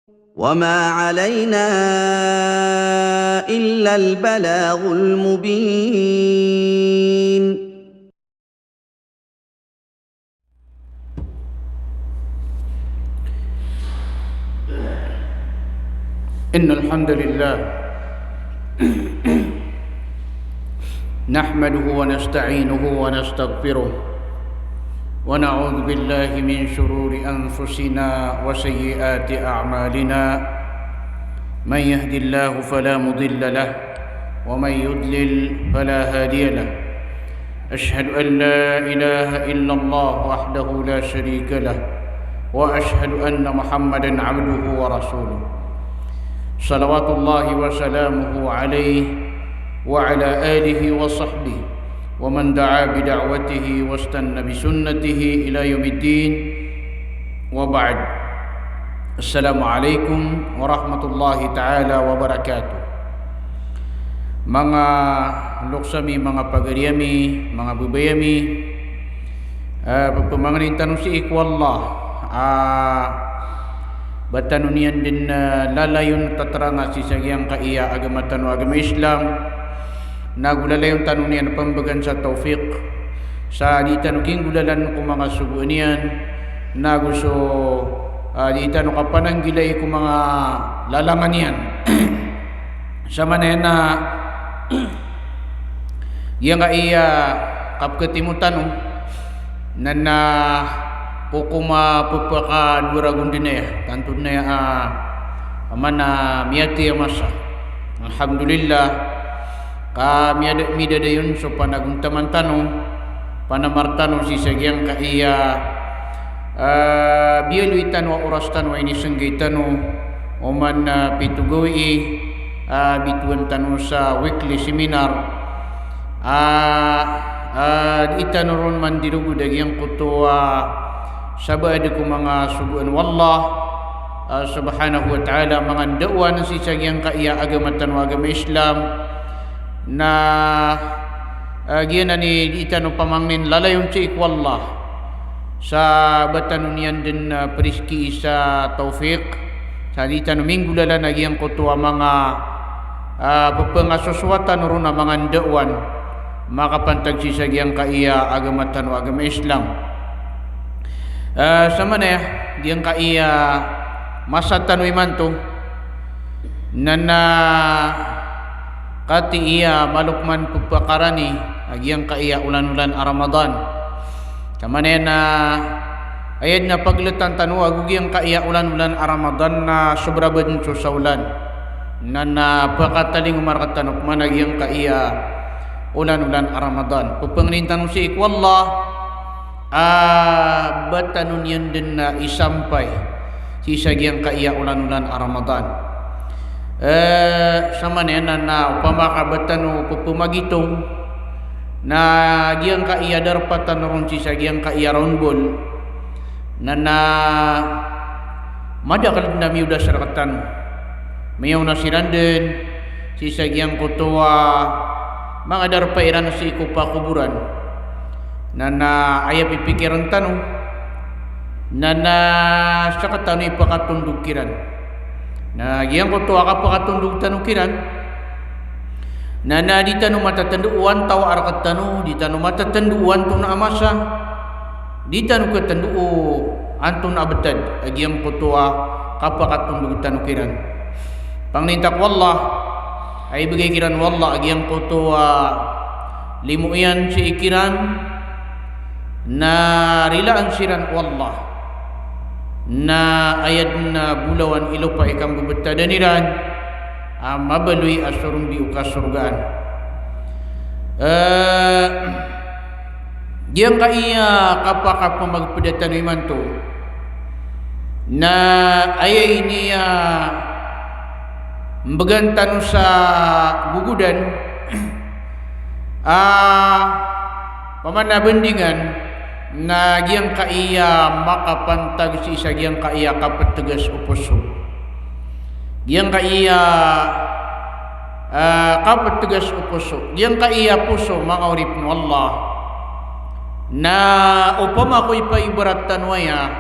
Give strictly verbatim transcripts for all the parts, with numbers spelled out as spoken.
وما علينا إلا البلاغ المبين. إن الحمد لله نحمده ونستعينه ونستغفره، ونعوذ بالله من شرور أنفسنا وسيئات أعمالنا. من يهد الله فلا مضل له، ومن يضلل فلا هادي له. أشهد أن لا إله إلا الله وحده لا شريك له، وأشهد أن محمدا عبده ورسوله. صلوات الله وسلامه عليه وعلى آله وصحبه ومن دعا بدعوته واستن بسنته إلى يوم الدين. وبعد. السلام عليكم ورحمة الله تعالى وبركاته. Manga loks ami, manga pagari ami, manga babay ami, ah, pepemangnin tano sii ko Allah, ah, ba tano niyan den, ah, lalayon tataranga sii sa giyangkaya agama tano a agama Islam, nago lalayon tano niyan pembegan sa tawfiq, sa di tano kinggolalan ko manga sogoan iyan, nago so, ah, di tano kapananggilai ko manga lalangan iyan. Sa manaya na giyangkaya kapeketimo tano, na na kokoma pepakadowa ragon den aya, tanto den aya, ah, mana miyatay a masa. Alhamdulillah, ka miyada, midadayon so panagontaman tano, panamar tano sii sa giyangkaya, ah, biyaloy tano a oras tano a inisenggi tano, oman, ah, pito gawii, ah, bitowan tano sa weekly seminar. Ah, ah, di tano ron mandirogod a giyangkoto a sabaad ko manga sogoan o Allah, ah, subhanahu wa ta'ala, manga ndaowan sii sa giyangkaya agama tano a agama Islam. Na, ah, giyanan i di tano pamangnin lalayon sii ko Allah, sa ba tano niyan den, ah, perizkii sa tawfiq, sa di tano minggolalan a giyangkoto a manga, ah, pepengasosowa tano ron a manga ndaowan makapantag sii sa giyangkaya agama tano a agama Islam. Ah, sa manaya giyangkaya masa tano imanto, na na kati iya malokman pepakarani a giyangkaya olan-olan a Ramadan. Sa manaya na aya den a pageletan tano ago giyangkaya olan-olan a Ramadan na sobra ba den so saolan. Na na pakatalingoma rektano ko mana giyangkaya olan-olan a Ramadan. Pepangnin tano sii ko Allah a ba tano niyan den a isampay sii sa giyangkaya olan-olan a Ramadan. Eh, sa manaya na, na opama ka ba tano pepemagitong, na giyangkaya darpa tano ron sii sa giyangkaya round ball, na na madakel den a miyodas rektano. Miyaona siran den sii sa giyangkoto a manga darpa iran sii ko pakoboran. Na na aya pipikiren tano, na na sektano i pakatondog kiran. Na giyangkoto a kapakatondog tano kiran, na na di tano matatendo o antaa a rektano, di tano matatendo o antonaa a masa, di tano katendo o antonaa a betad a giyangkoto a kapakatondog tano kiran. Pangnin ta ko Allah a ibegay kiran o Allah a giyangkoto a limo iyan sii kiran, na rilaan siran o Allah, na aya den a bolawan i lopa i kambebetadan iran a mabaloy a sorombi o kasorgaan. Eh, giyangkaya kapakapemagpeda tano imanto, na aya ini a mbegan tano sa gogodan, ah, pamana bandingan, na giyangkaya makapantag sii sa giyangkaya kapetegas o poso. Giyangkaya, ah, kapetegas o poso. Giyangkaya poso, manga oripen o Allah, na opama ko ipaibarat tano aya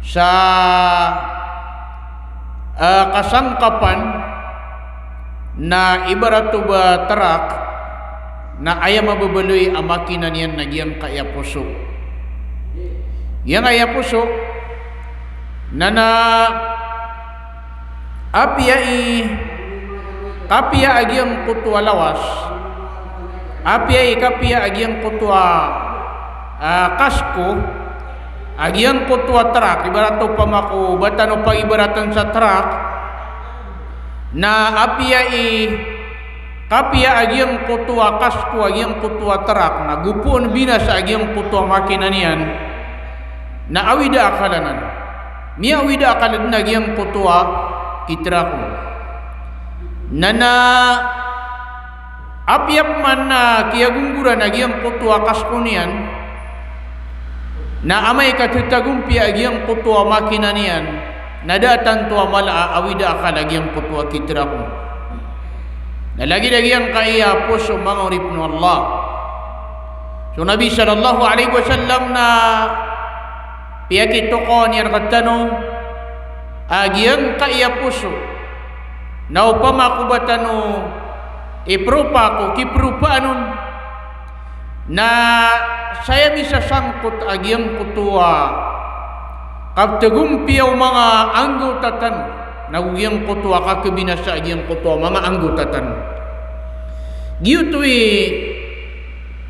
sa ah, kasangkapan na ibarat o ba trak, na aya mababaloy a makina niyan na giyangkaya poso. Giyangkaya poso, na, na apiya i, kapiya a giyangkoto a lawas, apiya i, kapiya a giyangkoto a, ah, kasko, a giyangkoto a trak, ibarat opama ko ba tano pagibaratan sa trak, na apiya i, kapiya a giyangkoto a kasko a giyangkoto a trak, na go poon binasa a giyangkoto a makina niyan, na awida akal anan. Miyaawida akal anan a giyangkoto a kitrak on. Na, na apiya pman na kiyagonggoran a giyangkoto a kasko niyan, na amay ka tatagompiya a giyangkoto a makina niyan, na da a tanto a mala a awida akal a giyangkoto a kitrak on. Na lagid a giyangkaya poso, manga oripn o Allah. So Nabi sallallahu alaihi wasallam na piyakitokawan iyan rktano a giyangkaya poso na opama ko ba tano ipropa ko kipropaan on, na saya misasangkot a giyangkoto a kaptagompiya o manga anggawta tano, na go giyangkoto a kakabinasa a giyangkoto a manga anggawta tano. Giyoto i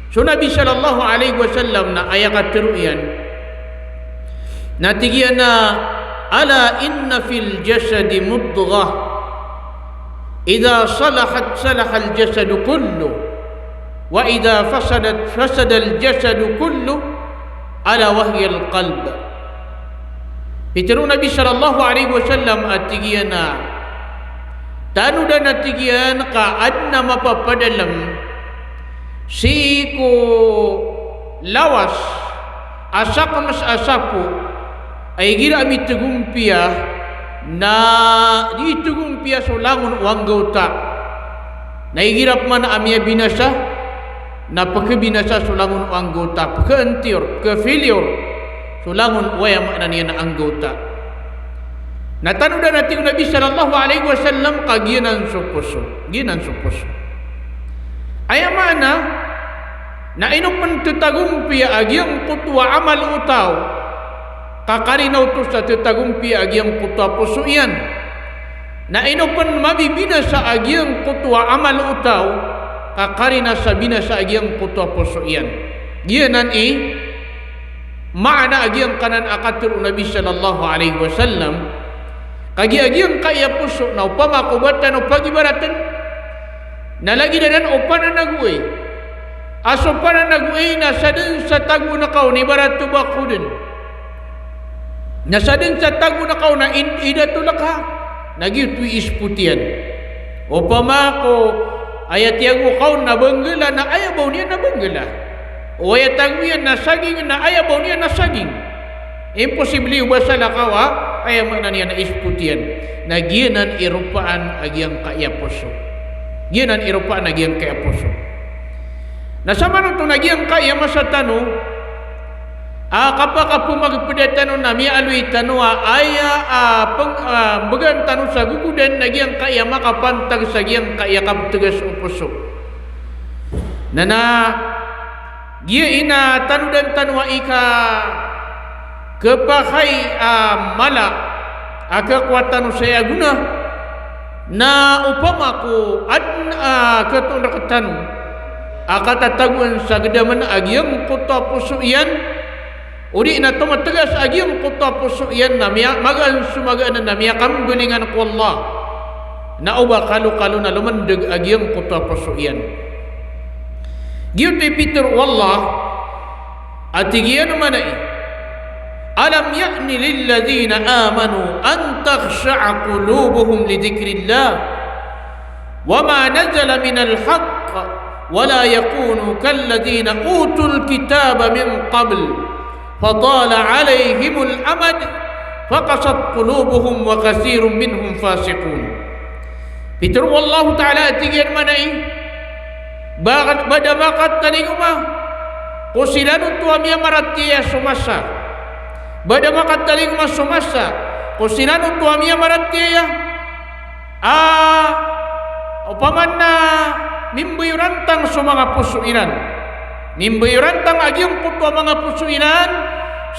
so Nabi sallallahu alaihi wasallam na aya katharo iyan, na tig iyan a, "Ala inna fil jasadi mudghah, idha salahat salahal jasadu kulluh, wa idha fasadat fasadal jasadu kulluh, ala wa hiyal qalb." Pitharo o Nabi sallallahu alaihi wasallam a tig iyan a, tanodan a tig iyan ka adn a mapapadalm sii ko lawas a sakms a sapo a igira a mitagompiya na di itagompiya so langon o anggawta. Na igira pman a miyabinasa, na pkhabinasa so langon o anggawta, pkhaantiyor, pkhafailure so langon o aya maana niyan a anggawta. Na tanodan a tig o Nabi sallallahu alaihi wasallam ka giyanan so poso, giyanan so poso. Aya maana na ino pn tatagompiya a giyangkoto a amal o taw, ka karina oto sa tatagompiya a giyangkoto a poso iyan. Na ino pn mabibinasa a giyangkoto a amal o taw, ka karina sa binasa a giyangkoto a poso iyan. Giyanan i maana a giyangkanan a katharo o Nabi sallallahu alaihi wasallam. Kagiya giyangkaya poso na opama ko ba tano pagibaratn, na lagid anan o pananagoay. A so pananagoay na sadn sa tagoon ka on, ibarat o ba ko dn. Na sadn sa tagoon ka on na in-, idatol ka, na giyoto i ispot iyan. Opama ko aya tiyago ka on na banggala, na aya ba on iyan na banggala. O aya tago iyan na saging, na aya ba on iyan na saging. Imposible o ba salakaw a aya maana niyan na ispot iyan. Na giyanan i ropaan a giyangkaya poso. Giyanan i ropaan a giyangkaya poso. Na samanoto na giyangkaya masa tano a kapakapmagpda tano na miyaaloy tano a aya a png-, a mbgan tano sa gogodan na giyangkaya makapantag sa giyangkaya kaptgas o poso. Na, na giya i na tanodan tano a ika khapakay a mala a khakowa tano sa aya gona, na opama ko adn a khatoon rktano a katatagoan sa gdamn a giyangkoto a poso iyan, odi na tomatgas a giyangkoto a poso iyan na miya-, magaan so magaan na miyakambalingan ko Allah, na o ba kalokalo na lomndg a giyangkoto a poso iyan. Giyoto i pitharo o Allah a tig iyan a maana i, "Alam ya'ni lilladhina amanu an takhsha'a qulubuhum li dhikrillah, wa ma nazala minal haqq, wa la yakunu kalladhina utul kitaba min qabl, fatala alayhimul amad, faqasat qulubuhum, wa kathirun minhum fasiqun." Pitharo o Allahu Ta'ala a tig iyan a maana i, ba-, ba da makatalingoma ko siran oto a miyamaratiyaya so masa. Ba da makatalingoma so masa, Ko siran oto a miyamaratiyaya a opama na mimbayorantang so manga poso iran. Mimbayorantang a giyangkoto a manga poso iran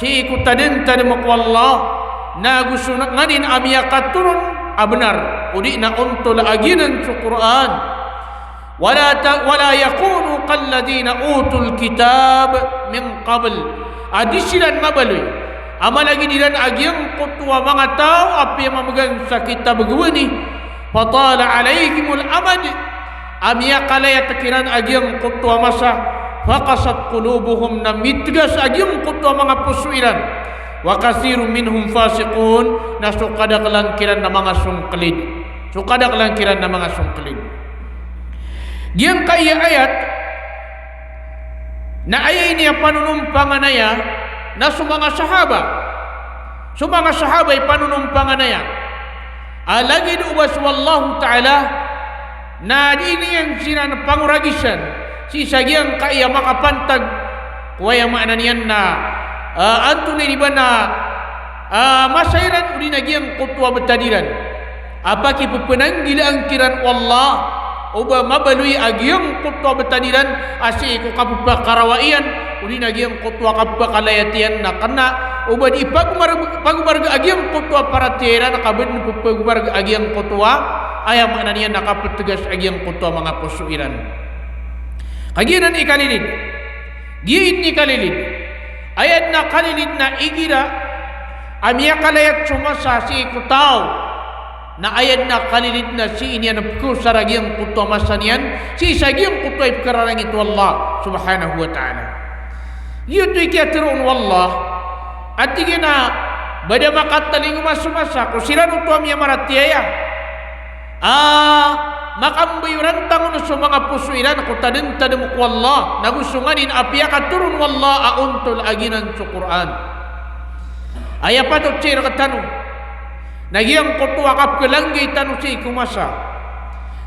sii ko tadntadm ko Allah, nago so nganin a miyakatoron a bnar, odi na ontol a giyanan so Qur'an. Wala ta-, wala yakunu kalladhina utul kitab min qabl. A di siran mabaloy a malagid iran a giyangkoto a manga taw a piyamamgan sa kitab gowani. Fatala alayhimul amad. A miyakalayat kiran a giyangkoto a masa. Faqasat qulubuhum, na mitgas a giyangkoto a manga poso iran. Wa kathirun minhum fasiqun, na so kadaklan kiran na manga songklid. So kadaklan kiran na manga songklid. Giyangkaya ayat na aya ini a panonompangan aya na so manga sahaba. So manga sahaba i panonompangan aya. A lagid o ba so Allahu Ta'ala na di niyan siran pangoragisan sii sa giyangkaya makapantag ko aya maana niyan na, ah, antonaa i ba na, ah, masa iran odi na giyangkoto a btad iran. A pakipepnanggilaan kiran o Allah, o ba mabaloy a giyangkoto a btad iran, a sii ko kapepakarawaa iyan, odi na giyangkoto a kapepakalayat iyan na kna o ba di pagomar-, pagomarga a giyangkoto a paratiyaya iran, ka ba dn pepagomarga a giyangkoto a, aya maana niyan na kapetgas a giyangkoto a manga poso iran. Kagiya nan ikalilid. Giya ini kalilid. Aya dn a kalilid na igira a miyakalayat so masa sii ko taw, na aya dn a kalilid na sii niyan pkosar a giyangkoto a masa niyan sii sa giyangkoto a ipkararangit o Allah subhanahu wa ta'ala. Giyoto i kiyatharo on o Allah a tig iyan a ba da makatalingoma so masa ko siran oto a miyamaratiyaya a makambayorantang on so manga poso iran ko tadntadm ko Allah, nago so nganin a piyakatoron o Allah a ontol a giyanan so Qur'an. Aya patot sii rktano na giyangkoto a kapkhalanggay tano sii ko masa,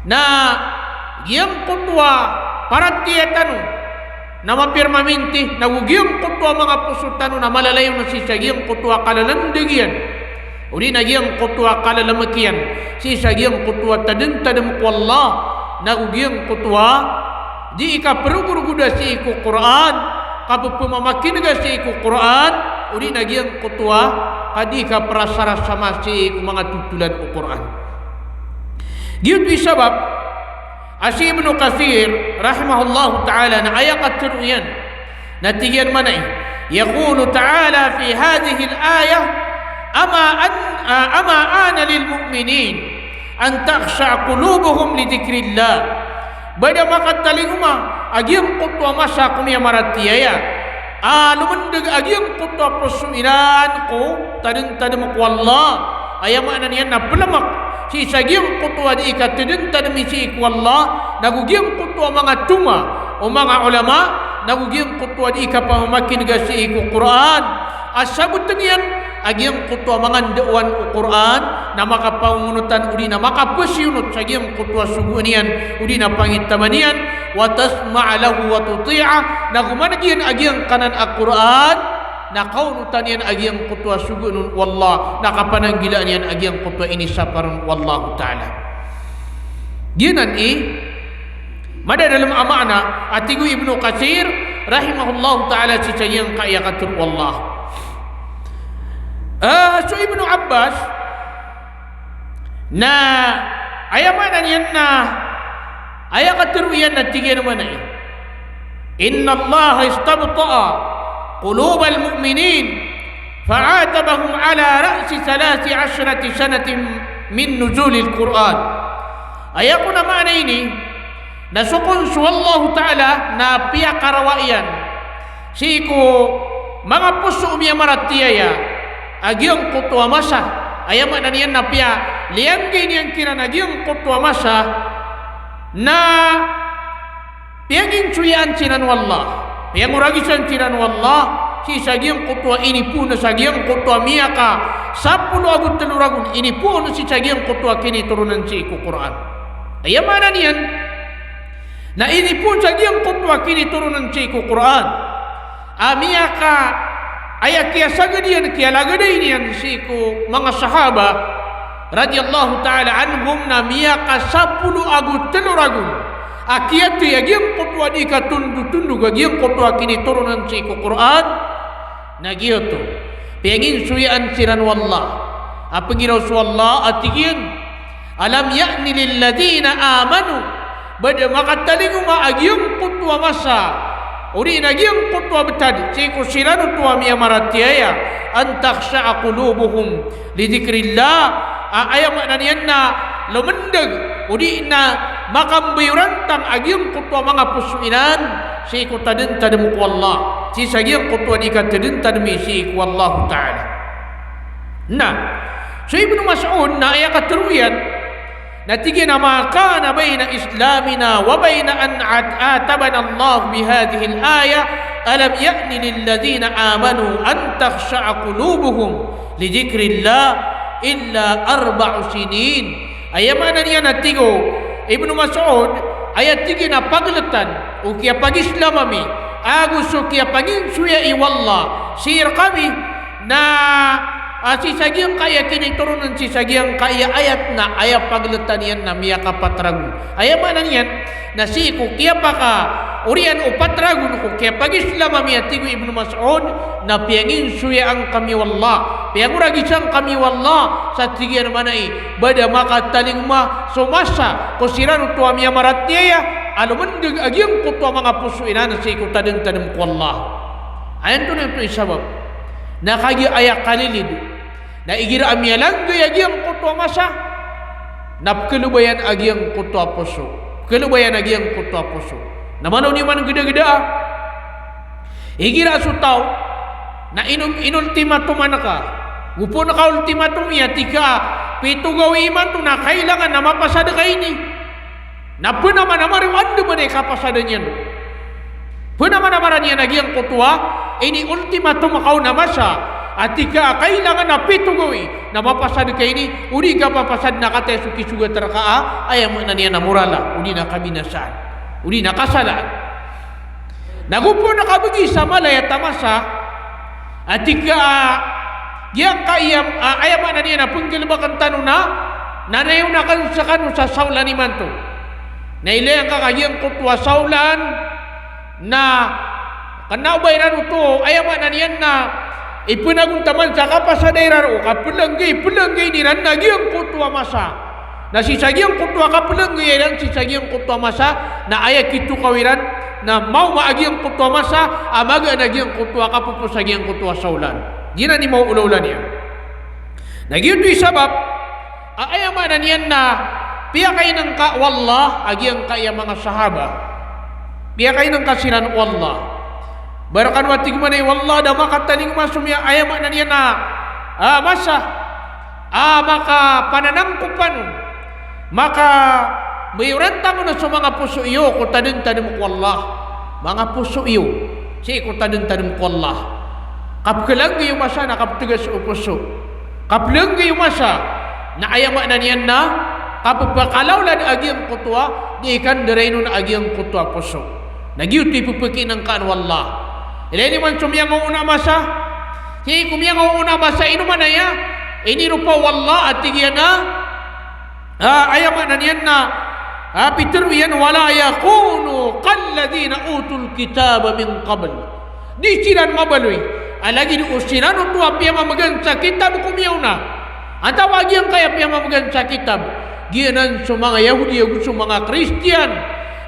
na giyangkoto a paratiyaya tano na mapirmaminti, nago giyangkoto a manga poso tano na malalayon sii sa giyangkoto a kalalandag iyan, odi na giyangkoto a kalalmk iyan sii sa giyangkoto a tadntadm ko Allah, nago giyangkoto a di kaprogorgoda sii ko Qur'an, kapepamamakinga sii ko Qur'an, odi na giyangkoto a ka di kaprasarasama sii ko manga totholan o Qur'an. Giyoto i sabap a si Ibnu Kathir rahimahullahu ta'ala na aya katharo iyan na tig iyan mambo a, yaqulu ta'ala fi hadhihil ayah, ama an, ama ana lil mu'minin an takhsha'a qulubuhum li dhikrillah. Ba da makatalingoma a giyangkoto a masa ko miyamaratiyaya a lomndg a giyangkoto a poso iran ko tadntadm ko Allah. Aya maana niyan na plmk sii sa giyangkoto a di katadntadmi sii ko Allah, nago giyangkoto a manga toma o manga ulama, nago giyangkoto a di kapamamakinga sii ko Qur'an. A sabotn iyan a giyangkoto a manga ndaowan o Qur'an na makapangonotan odi na makapasiyonot sa giyangkoto a sogoan iyan odi na pangitaman iyan, wa tasma'a lahu wa tuti'ah, na gomaneg iyan a giyangkanan a Qur'an, na kaonotan iyan a giyangkoto a sogoan on o Allah, na kapananggilaan iyan a giyangkoto a inisapar on o Allahu Ta'ala. Giyanan i madadalm a maana a tig o Ibnu Kathir rahimahullahu ta'ala sii sa giyangkaya katharo o Allah. Ah, so Ibnu Abbas na aya maana niyan na aya katharo iyan na tig iyan mambo a, innallaha istabta'a qulubal mu'minin fa'atabahum ala ra'si thalathi ashrati sanatin min nuzulil Qur'an. Aya kon a maana ini na so kon so Allahu Ta'ala na piyakarawa iyan sii ko manga poso o miyamaratiyaya a giyangkoto a masa. Aya maana niyan na piyaliyanggay niyan kiran a giyangkoto a masa na piyanginsoyaan siran o Allah, piyangoragisan siran o Allah sii sa giyangkoto a inipoon sa giyangkoto a miyakasapolo ago tlo ragon, inipoon sii sa giyangkoto a kinitoronan sii ko Qur'an. Aya maana niyan na inipoon sa giyangkoto a kinitoronan sii ko Qur'an a miyaka, Aya kiyasagad iyan, kiyalagad iyan sii ko manga sahaba radiyallahu ta'ala anhum na miyakasapolo ago telo ragon a kiyathay a giyangkoto a di katondotondog a giyangkoto a kinitoronan sii ko Qur'an, na giyoto. Piyanginsoyaan siran o Allah. A pegiraw so Allah a tig iyan, "Alam ya'ni lilladhina amanu," ba da makatalingoma a giyangkoto a masa, odi na giyangkoto a btad, sii ko siran oto a miyamaratiyaya, "an takhsha'a qulubuhum li dhikrillah," a aya maana niyan na lomendeg, odi na makambayorantang a giyangkoto a manga poso iran, sii ko tadentadem ko Allah, sii sa giyangkoto a di katadentademi sii ko Allahu Ta'ala. Na so Ibnu Mas'ud na aya katero iyan, na tig iyan a, "Ma kana bayna islamina wa bayna an at-, atabana Allah bi hadhihil ayah, alam ya'ni lilladhina amanu an takhsha'a qulubuhum li dhikrillah illa arba'u sinin." Aya maana niyan a tig o Ibnu Mas'ud, aya tig iyan a pagletan o kiyapagislam ami ago so kiyapanginsoyai o Allah sii rekami, na, ah, sii sa giyangkaya kinitoronan, sii sa giyangkaya ayat na aya pagletan iyan na miyakapat ragon. Aya maana niyan na sii ko kiyapakaoriyan o pat ragon ko kiyapagislam ami a tig o Ibnu Mas'ud, na piyanginsoyaan kami o Allah, piyangoragisan kami o Allah, sa tig iyan a maana i ba da makatalingoma so masa ko siran oto a miyamaratiyaya a lomendeg a giyangkoto a manga poso iran sii ko tadentadem ko Allah. Aya antonaa oto i sabap? Na kagiya aya kalilid na igira a miyalanggay a giyangkoto a masa, na pekelebayan a giyangkoto a poso. Pekelebayan a giyangkoto a poso. Na malo niyo man gedageda a, igira so taw na inom, inultimatuman ka, go pn ka ultimatuman iyan, tig ka a pito gawii imanto na kailangan na mapasad ka ini. Na pnamanamar iyo anda man i kapasad iyan. Pnamanamaran iyan a giyangkoto a ini ultimatum ka on a masa, a tig ka a kailangan na pito gawii na mapasad ka ini, o di ka papasad na kataya so kisogat rka a, aya maana niyan na morala, o di na kabinasaan, o di na kasalaan. Na go pn ka begi sa malayat a masa, a tig ka a giyangkaya, a, aya maana niyan na penggalebeken tano na, na nayawn aken sekano sa saolan imanto. Na ilay angka ka giyangkoto a saolan, na kena o ba iran oto, aya maana niyan na ipenagontaman sa kapasada iran o kapelanggi, pelanggiin iran a giyangkoto a masa. Na sii sa giyangkoto a kapelanggiya iran sii sa giyangkoto a masa, na aya kitokaw iran na maoma a giyangkoto a masa a magaan a giyangkoto a kapopos a giyangkoto a saolan. Giyanan i maoolaola niyan. Na giyoto i sabap a aya maana niyan na piyakainengka o Allah a giyangkaya manga sahaba. Piyakainengka siran o Allah. Ba rekano a tig man i o Allah da makatalingoma so miya, aya maana niyan na, ah, masa a makapananangkopan on, makabayorantang on so manga poso iyo ko tadentadem ko Allah. Manga poso iyo sii ko tadentadem ko Allah. Kapekelanggi o masa na kapetegas o poso. Kapekelanggi o masa na aya maana niyan na kapepakalaolad a giyangkoto a di ikandarainon a giyangkoto a poso. Na giyoto i pepekinengkaan o Allah. Ilay niyo man so miyangaoona a masa. Sii ko miyangaoona a masa, ino man aya iniropa o Allah a tig iyan a, ah, aya maana niyan na, ah, pitero iyan, "Wala yakunu kalladhina utul kitaba min qabl." Di siran mabaloy a lagid o siran oto a piyamamegan sa kitab ko miyaona. Antawaa giyangkaya piyamamegan sa kitab? Giyanan so manga Yahudi ago so manga Kristiyan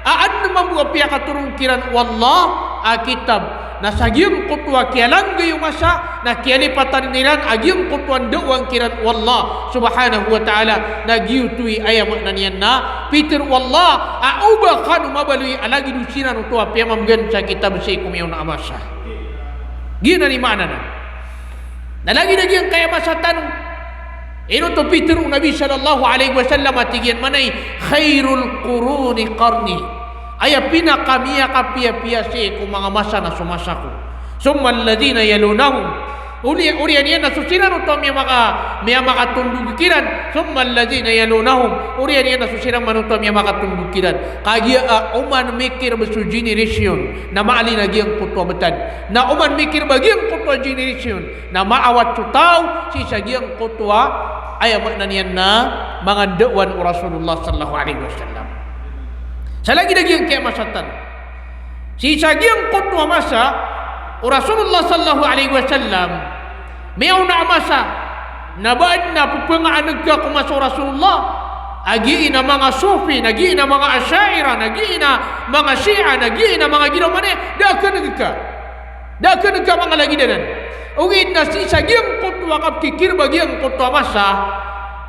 a aden mambo a piyakatoron kiran o Allah a kitab, na sa giyangkoto a kiyalanggay o masa na kiyalipatan iran a giyangkoto a ndaowan kiran o Allah subhanahu wa ta'ala. Na giyoto i aya maana niyan na pitero o Allah a oba kano mabaloy a lagid o siran oto a piyamamegan sa kitab sii ko miyaona a masa. Giyanan i maana nan. Na lagid a giyangkaya masa tano, ino oto pitero o Nabi sallallahu alaihi wasallam a tig iyan, maana i, "Khairul quruni qarni." Aya pinakamiyakapiyapiya sii ko manga masa na so masa ko. "Thumma alladhina yalunahum." Ori-, oriyan iyan na so siran oto a miyamaka-, miyamakatondog kiran, thumma alladhina yalunahum, oriyan iyan na so siran man oto a miyamakatondog kiran. Kagiya a oman mikir ba so generation na maalin a giyangkoto a btad, na oman mikir ba giyangkoto a generation na maawat so taw sii sa giyangkoto a, aya maana niyan na manga ndaowan o Rasulullah sallallahu alaihi wasallam. Sa lagid a giyangkaya masa tano. Sii sa giyangkoto a masa o Rasulullah sallallahu alaihi wasallam, miyaona a masa na ba adn a pphangaanegaa ko masa o Rasulullah a giya manga Sufi, na giya manga Asha'irah, na giya manga Shia, na giya manga giraw mani, da a khanegaa. Da a khanegaa manga lagid anan. Ogaid na sii sa giyangkoto a kapkikir ba giyangkoto a masa,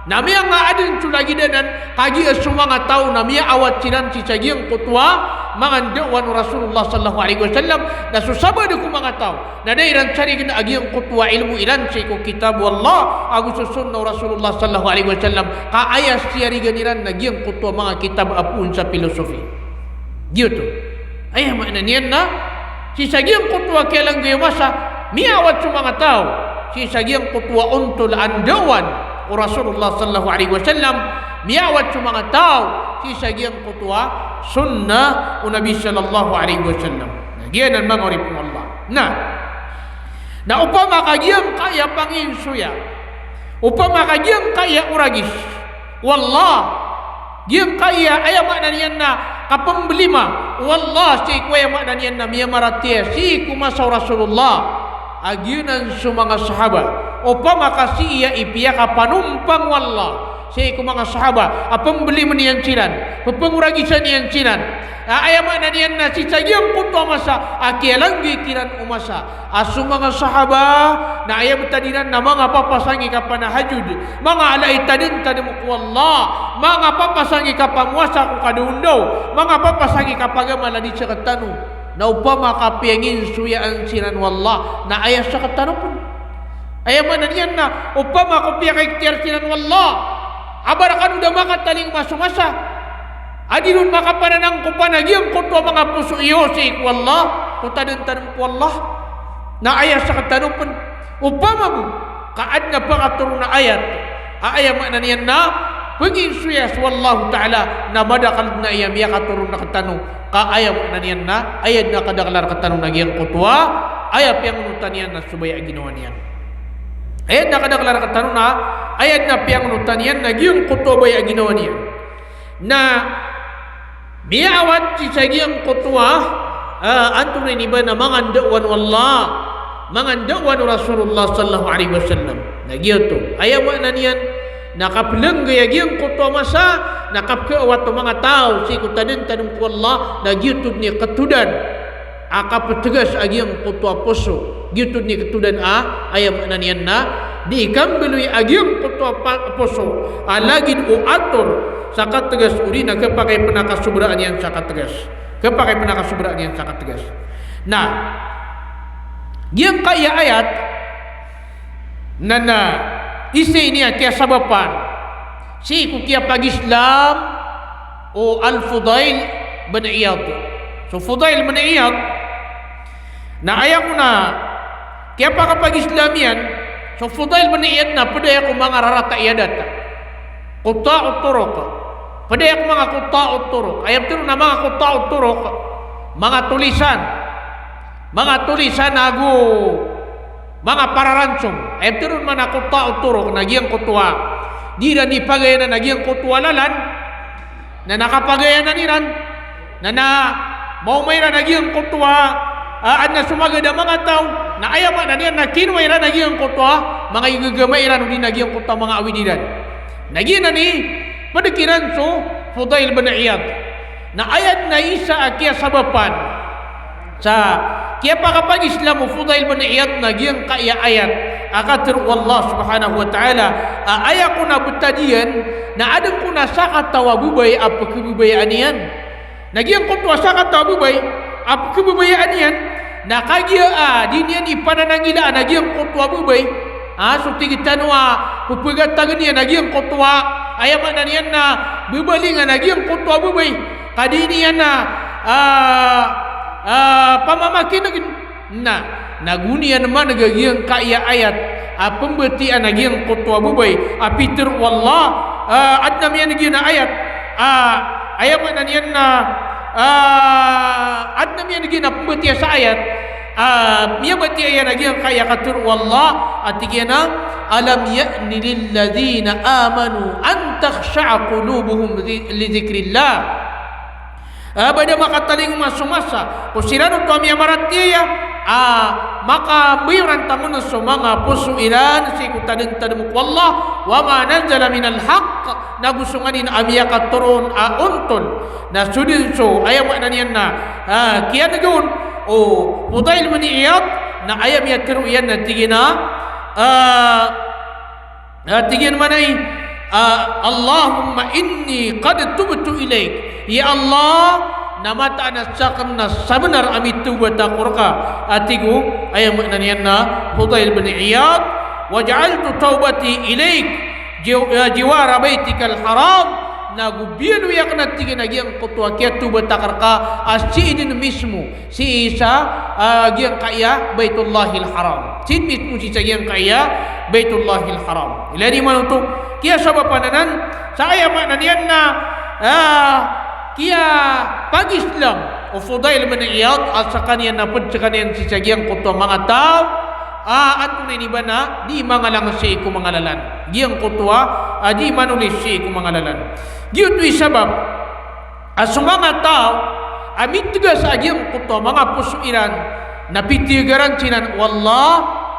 na miyangaadn so lagid anan, kagiya so manga taw na miyaawat siran sii sa giyangkoto a manga ndaowan o Rasulullah sallallahu alaihi wasallam, na so sabaad ko manga taw na da iran sarign a giyangkoto a ilmo iran sii ko kitab o Allah ago so sunnah o Rasulullah sallallahu alaihi wasallam, ka aya siyarigan iran na giyangkoto a manga kitab a poon sa philosophy. Giyoto. Aya maana niyan na sii sa giyangkoto a kiyalanggay o masa, miyaawat so manga taw sii sa giyangkoto a ontol a ndaowan o Rasulullah sallallahu alaihi wasallam, miyaawat so manga taw sii sa giyangkoto a sunnah o Nabi sallallahu alaihi wasallam. Na giyanan manga oripn o Allah. Na, na opama ka giyangkaya panginsoya, opama ka giyangkaya oragis o Allah, giyangkaya, aya maana niyan na kapmblima o Allah sii ko, aya maana niyan na miyamaratiyaya sii ko masa o Rasulullah a giyanan so manga sahaba. Opama ka sii aya i piyakapanompang o Allah sii ko manga sahaba a pmbliman iyan siran, pphangoragisan iyan siran. A, aya maana niyan na sii sa giyangkoto a masa a kiyalanggay kiran o masa a so manga sahaba na aya btad iran na manga papasang i kapanahajud, manga ala i tadmtadm ko Allah, manga papasang i kapamowasa ko kadaondaw, manga papasang i kapagamal a di sktano. Na opama ka piyanginsoyaan siran o Allah, na aya sktano pn. Aya maana niyan na opama ko piyakaikhtiyar siran o Allah a ba rkano da makatalingoma so masa a di ron makapananangkopan a giyangkoto a manga poso iyo sii ko Allah, ko tadmtadm ko Allah, na aya sktano pn. Opama bo ka adn a pakatoron a ayat a aya maana niyan na panginsoya so Allahu Ta'ala, na madakl dn a aya miyakatoron rktano, ka aya maana niyan na aya dn a kadakla rktano na giyangkoto a aya piyangonotan iyan na so baya a ginawa niyan. Aya dn a kadakla rktano na aya dn a piyangonotan iyan na giyangkoto a baya a ginawa niyan. Na miyaawat sii sa giyangkoto a, ah, antonaa ini ba na manga ndaowan o Allah, manga ndaowan o Rasulullah sallallahu alaihi wasallam. Na giyoto. Aya maana niyan na kaplanggay a giyangkoto a masa na kapkhaawat o manga taw sii ko tadmtadm ko Allah, na giyoto dn i katodan a kaptgas a giyangkoto a poso. Giyoto dn i katodan a, aya maana niyan na di kambaloy a giyangkoto a pa-, poso a lagid o ator sa katgas odi na khapakay pn a kasobraan iyan sa katgas. Khapakay pn a kasobraan iyan sa katgas. Na giyangkaya ayat na, na isa ini a kiyasabapan sii ko kiyapag-Islam o Al-Fudail bin Iyad. So Fudail bin Iyad na aya kon a kiyapakapag-Islam iyan, so Fudail bin Iyad na pd aya ko manga rarata i adat. Qutta'ut turuq. Pd aya ko manga qutta'ut turuq. Aya ptharoon a manga qutta'ut turuq, manga tolisan. Manga tolisan ago manga pararansom. Aya ptharoon man a qutta'ut turuq na giyangkoto a di iran di pagayanan a giyangkoto a lalan, na na kapagayanan iran, na na maoma iran a giyangkoto a, a, adn a somagad a manga taw, na aya maana niyan na kinowa iran a giyangkoto a manga igagama iran odi na giyangkoto a manga awid iran. Na giyanan i pd kiran so Fudail bin Iyad. Na aya dn a isa a kiyasabapan sa kiyapakapag-Islam o Fudail bin Iyad na giyangkaya ayat a katharo o Allah subhanahu wa ta'ala a aya kon a btad iyan na adn kon a sakataw a babay a pkhababayaan iyan. Na giyangkoto a sakataw a babay a pkhababayaan iyan na kagiya a di niyan ipanananggilaan a giyangkoto a babay, a, so tig tano a pphagatagan iyan a giyangkoto a, aya maana niyan na babalingan a giyangkoto a babay, ka di niyan a, a, a, pamamakinegn. Na Na go niyan maneg a giyangkaya ayat a pembatiya a giyangkoto a babay a pitharo o Allah, ah, adn a miyaneg iyan a ayat, ah, aya maana niyan na, ah, adn a miyaneg iyan a pembatiya sa ayat, ah, miyabatiya iyan a giyangkaya katharo o Allah, a tig iyan a, "Alam ya'ni lilladhina amanu an takhsha'a qulubuhum li, li dhikrillah." Ah, ba da makatalingoma so masa ko siran oto a miyamaratiyaya a makambayorantang on so manga poso iran sii ko tadmtadm ko Allah, wa ma nazala minal haqq, nago so nganin a miyakatoron a ontol. Na so dn so, aya maana niyan na, ah, kiyanega on o Fudail bin Iyad, na aya miyatharo iyan na tig iyan a, ah, Ah, tig iyan mambo a, ah, "Allahumma inni qad tubtu ilaik." Ya Allah, na mataan a sakn na sabnar a mitawbat ako rka. Ah, tig o, aya maana niyan na Fudail bin Iyad, "Wa ja'altu tawbati ilaik jiw-, ah, jiwara baitikal haram." Nago biyaloy akn a tig iyan a giyangkoto a kiyatawbat akn rka a sii dn mismo sii sa, ah, giyangkaya Baitullahil Haram. Sii mismo sii sa giyangkaya Baitullahil Haram. Ilay iman oto, kiyasabapan anan sa aya maana niyan na, ah, kiyapag-Islam o Fudail bin Iyad a skaniyan na pd skaniyan sii sa giyangkoto a manga taw a antonaa ini ba na di mangalang sii ko manga lalan. Giyangkoto a, ah, di manolis sii ko manga lalan. Giyoto i sabap a so manga taw a mitgas a giyangkoto a manga poso iran na pitiyagaran siran o Allah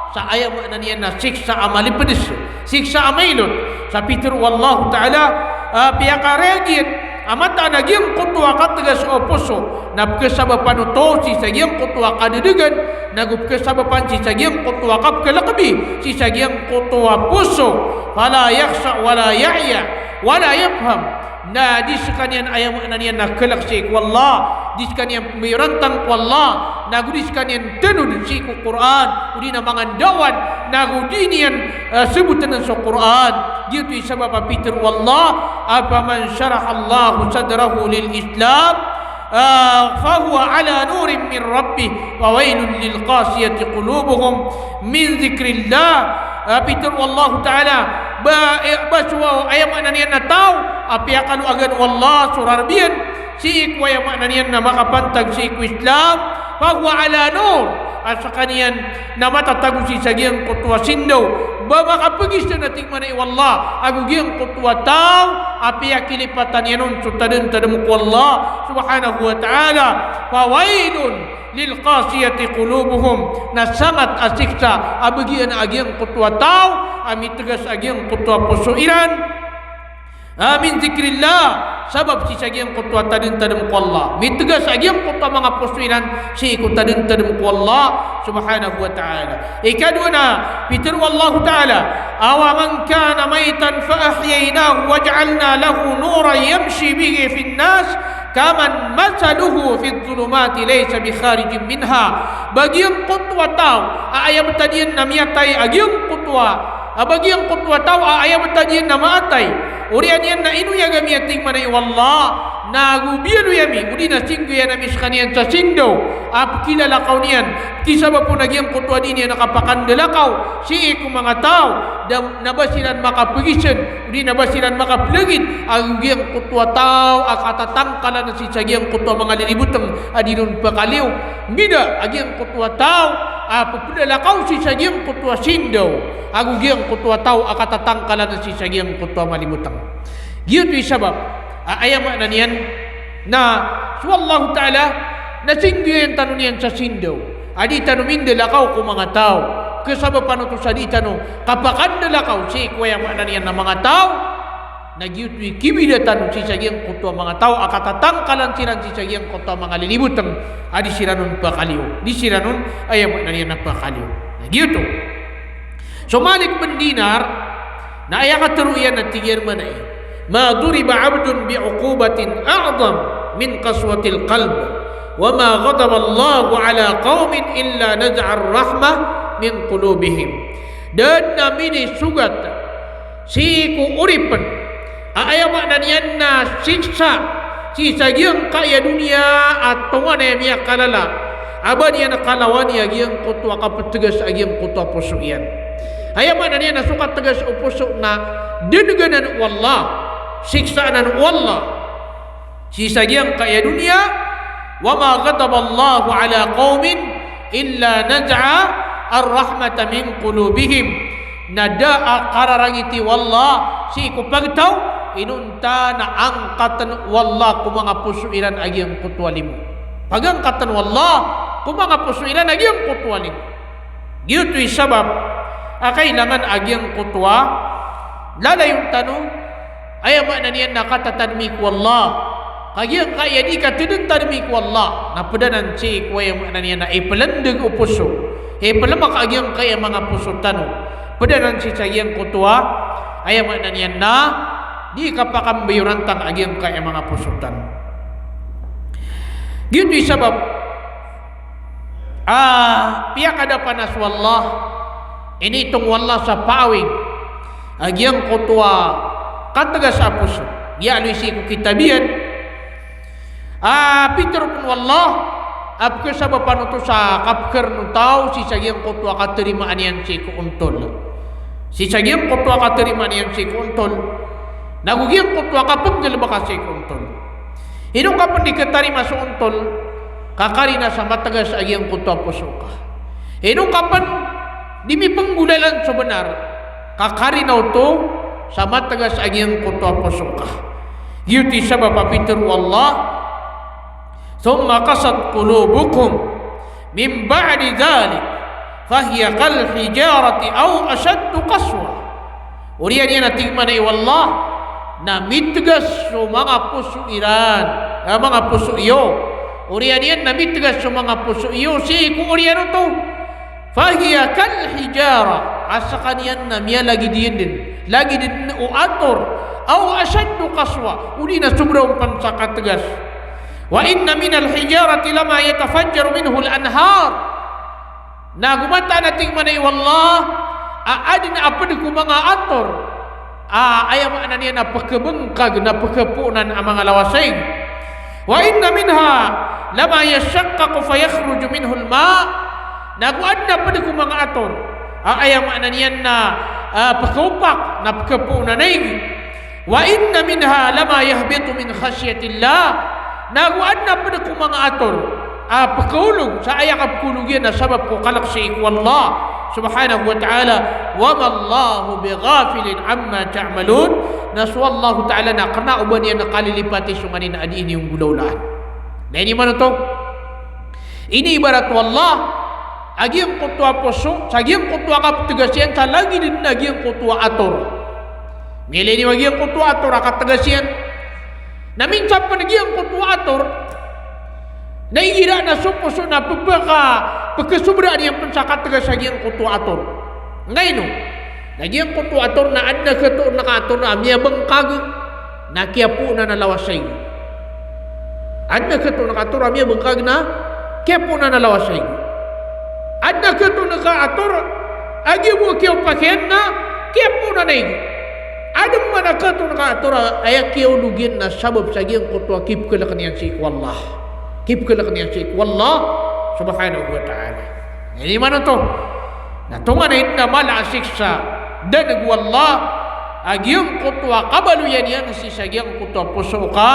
sa aya maana niyan na siksa a malipds, siksa a mailot. Sa pitharo o Allahu Ta'ala, ah, piyakaragiyan a mataan a giyangkoto a katgas o poso na pkhasabapan oto sii sa giyangkoto a kadadagan, nago pkhasabapan sii sa giyangkoto a kapkhalkbi sii sa giyangkoto a poso. Fala yakhsha wala ya'ya wala yafham. Na di skaniyan, aya maana niyan na khalk sii ko Allah, di skaniyan pmbayorantang ko Allah, nago di skaniyan tanod sii ko Qur'an, odi na manga ndawan, nago di niyan, eh, sabotn so Qur'an. Giyoto i sabap a pitharo o Allah, "Afaman sharahallahu sadrahu lil Islam, ah, fahuwa ala nurin min rabbih, fawailun lil qasiyati qulubuhum min dhikrillah." Ah, pitharo o Allahu Ta'ala, ba, eh, ba so, aya maana niyan na taw a piyakaloagan o Allah so rarb iyan sii ko, aya maana niyan na makapantag sii ko Islam, fahuwa ala nur, a skaniyan na matatago sii sa giyangkoto a sindaw, ba makapagizan a tig mambo o Allah, ago giyangkoto a taw a piyakilipatan iyan on so tadmtadm ko Allah Subhanahu wa Ta'ala. Fawailun lil qasiyati qulubuhum, na sangat a siksa a bagian a giyangkoto a taw a mitgas a giyangkoto a poso iran, ah, min dhikrillah, sabap sii sa giyangkoto a tadmtadm ko Allah. Mitgas a giyangkoto a manga poso iran sii ko tadmtadm ko Allah Subhanahu wa Ta'ala. Ikadowa na pitharo o Allahu Ta'ala, "Awaman kana maytan fa ahyaynahu wa ja'alna lahu nuran yamshi bihi fin nas, kaman mathaluhu fidh dhulumati laysa bikharijin minha." Ba giyangkoto a taw a aya btad iyan na miyatay a giyangkoto a, a ba giyangkoto a taw a aya btad iyan na maatay, oriyan iyan na inoyag ami a tig mambo o Allah, nago biyaloy ami, odi na singgayaan ami skaniyan sa sindaw a pkilalakaw niyan, kisabap on a giyangkoto a di niyan kapakandalakaw sii ko manga taw, da, na ba siran makapagizan, odi na ba siran makaplangid, ago giyangkoto a taw a katatangkalan sii sa giyangkoto a manga lilibotng a di ron pakaliyo. Mbida a giyangkoto a taw a pphlalakaw sii sa giyangkoto a sindaw, ago giyangkoto a taw a katatangkalan sii sa giyangkoto a malibotng. Giyoto i sabap a aya maana niyan na so Allahu Ta'ala na singgayaan tano niyan sa sindaw a di tano mindalakaw ko manga taw. Kasabapan oto sa di tano kapakandalakaw sii ko, aya maana niyan na manga taw, na giyoto i kibida tano sii sa giyangkoto a manga taw a katatangkalan siran sii sa giyangkoto a manga lilibotng a di siran on pakaliyo, di siran on, aya maana niyan na, pakaliyo. Na giyoto. So Malik bin Dinar, na aya katharo iyan na tig iyan mambo a, "Ma duriba abdun bi uqubatin a'zam min qaswatil qalb, wa ma ghadaba Allahu ala qawmin illa naza'a ar-rahmah min qulubihim." Da dn a minisogat sii ko oripn a aya maana niyan na siksa sii sa giyangkaya doniya a tonganay a miyakalala A ba niyan kalawani a giyangkoto a kaptegas a giyangkoto a poso iyan. Aya maana niyan na so kategas o poso na deneganan o Allah, siksaan anan o Allah sii sa giyangkaya doniya. Wa ma ghadaballahu ala qawmin illa naza'a ar-rahmata min qulubihim. Na da a kararangiti o Allah sii ko pagtaw inonta na angkaten o Allah ko manga poso iran a giyangkoto a limo. Pagangkaten o Allah ko manga poso iran a giyangkoto a limo. Giyoto i sabap a kailangan a giyangkoto a lalayon tano, aya maana niyan na katatadmi ko Allah. Ka giyangkaya di katedentadmi ko Allah na ped anan sii ko, aya maana niyan na ipelendeg o poso, ipelemek a giyangkaya manga poso tano. Ped anan sii sa giyangkoto a, aya maana niyan na di kapakambayorantang a giyangkaya manga poso tano. Giyoto i sabap a piyakadapanas o Allah, initong o Allah sa paawing a giyangkoto a kategas a poso. Giyaaloy sii ko kitab iyan a pitero pen o Allah a pekesabapan oto sa kapekaren o taw sii sa giyangkoto a katerimaan iyan sii ko ontol. Sii sa giyangkoto a katerimaan iyan sii ko ontol, nago giyangkoto a kapenggalebeka sii ko ontol. Ino ka pen di ketarima so ontol, ka karina sa mategas a giyangkoto a poso ka. Ino ka pen di mipenggolalan so benar, ka karina oto sa mategas a giyangkoto a poso ka. Giyoto i sabap a pitero o Allah, "Thumma qasat qulubukum min ba'di dhalik, fahiya kal hijarati aw ashaddu qaswa." Oriyan iyan a tig mambo o Allah, na mitegas so manga poso iran, eh, manga poso iyo. Oriyan iyan na mitegas so manga poso iyo sii ko oriyan oto. Fahiya kal hijara, a sekaniyan na miyalagid iyan den, lagid den o ator, aw ashaddu qaswa, odi na sobra on pen sa kategas. Wa inna minal hijarati lama yatafajjaru minhul anhar. Na go mataan a tig mambo o Allah, a aden a ped ko manga ator a, aya maana niyan na pekebengkag, na pekepoonan a manga lawasaig. Wa inna minha lama yashaqqaqu fayakhruju minhul ma. Na go aden a ped ko manga ator a, aya maana niyan na, ah, pekeopak, na pekepoonan a ig. Wa inna minha lama yahbitu min khashyatillah. Na go aden a ped ko manga ator a pekeolog sa aya kapekeolog iyan na sabap ko kalek sii ko Allah subhanahu wa ta'ala. Wa mallahu bighafilin amma ta'malun. Na so Allahu ta'ala na kena o ba niyan kalilipati so nganin a dii niyo nggolawlaan. Na ino man oto? Iniibarat o Allah a giyangkoto a poso, sa giyangkoto a kaptegas iyan, sa lagid den a giyangkoto a ator. Miyailay niyo a giyangkoto a ator a kategas iyan. Na minsan pen giyangkoto a ator na igira na so poso na pepeka, pekesobraan iyan pen sa kategas a giyangkoto a ator. Angkaino? Na giyangkoto a ator na aden a ketoon ka ator a miyabengkag na kiyapoonan a lawasaig. Aden a ketoon ka ator a miyabengkag na kiyapoonan a lawasaig. Aden a ketoon ka ator a giya bo kiyaopak iyan na kiyapoonan a ig. Aden man a ketoon ka ator a aya kiyaolog iyan na sabap sa giyangkoto a kipekeleken iyan sii ko Allah. Kipekeleken iyan sii ko Allah subhanahu wa ta'ala. Ino man oto? Na tonganay den a mala a siksa den ago Allah a giyangkoto a kabaloyan iyan sii sa giyangkoto a poso ka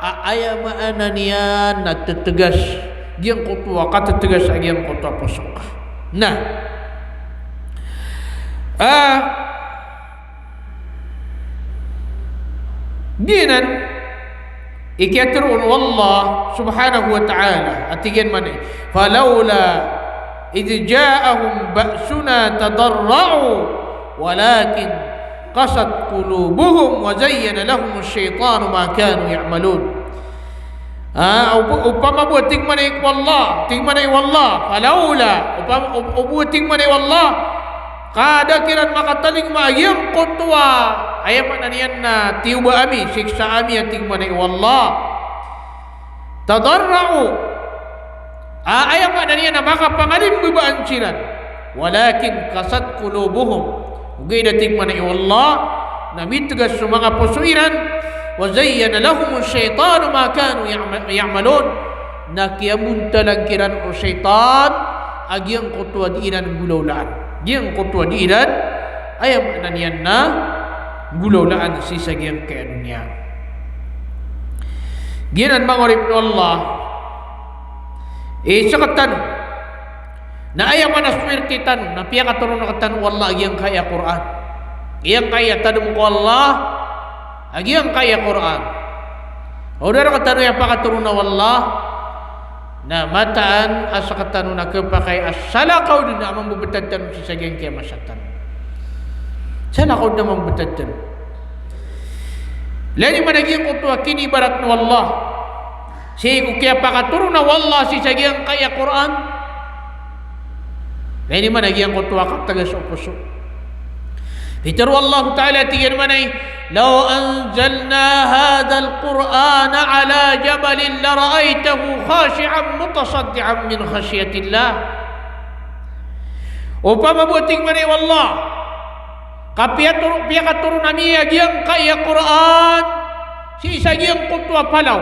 a, aya maana niyan na tetegas, giyangkoto a katetegas a giyangkoto a poso ka. Na, ah, giyanan i kiyateroon o Allah subhanahu wa ta'ala a tig iyan mambo, "Falawla idh ja'ahum ba'suna tadarra'u, walakin qasat qulubuhum wa zayyana lahumu shaytanu ma kanu ya'malun." Ah, op-, opama bo, tig mambo o Allah, tig mambo o Allah, falawla, opama, op-, obo, tig mambo o Allah, ka da kiran makatalingoma a giyangkoto a, aya maana niyan na tiyoba ami, siksa ami, a tig mambo o Allah. Tadarra'u. A, aya maana niyan na makapangalimbabaan siran. Walakin qasat qulubuhum. Ogaid a tig mambo o Allah, na mitegas so manga poso iran. Wa zayyana lahumu shaytanu ma kanu ya'ma-, ya'malun. na kiyabontalan kiran o shaytan a giyangkoto a di iran nggolawlaan. Giyangkoto a di iran, aya maana niyan na nggolawlaan sii sa giyangkaya doniya. Giyanan manga oripn o Allah, eh, sktano. Na aya maana so swerte tano, na piyakatoron rktano o Allah a giyangkaya Qur'an. Giyangkaya tadm ko Allah, a giyangkaya Qur'an. O da rktano aya pakatoron o Allah, na mataan a sktano na khapakay a salakaw dn a mambebetad tano sii sa giyangkaya masa tano. Salakaw dn a mambebetad tano. Lagid man a giyangkoto a kinibarat o Allah sii ko kiyapakatoron o Allah sii sa giyangkaya Qur'an. Lagid man a giyangkoto a katgas o poso. Pitharo o Allah Ta'ala, tig iyan man a, "Law anzalna hadhal Qur'ana ala jabalin lara'aytahu khashi'an mutasaddi'an min khashyatillah." Opama bo, tig man a o Allah, ka piyatoro-, piyakatoron ami a giyangkaya Qur'an sii sa giyangkoto a palaw.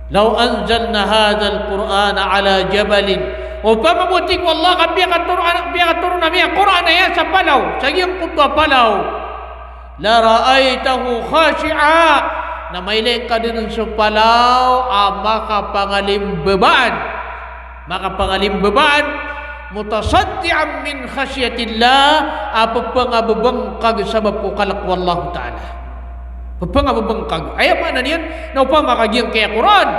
Law anzalna hadhal Qur'ana ala jabalin. Opama bo, tig o Allah, ka piyakatoron, piyakatoron ami a Qur'an aya sa palaw, sa giyangkoto a palaw. Lara'aytahu khashi'a. Na mailay ngka dn so palaw a makapangalimbabaan. Makapangalimbabaan, mutasaddi'an min khashyatillah, a pphangabbngkag sabap ko kalk o Allah Ta'ala. Pphangabbngkag. Aya maana niyan, na opama ka giyangkaya Qur'an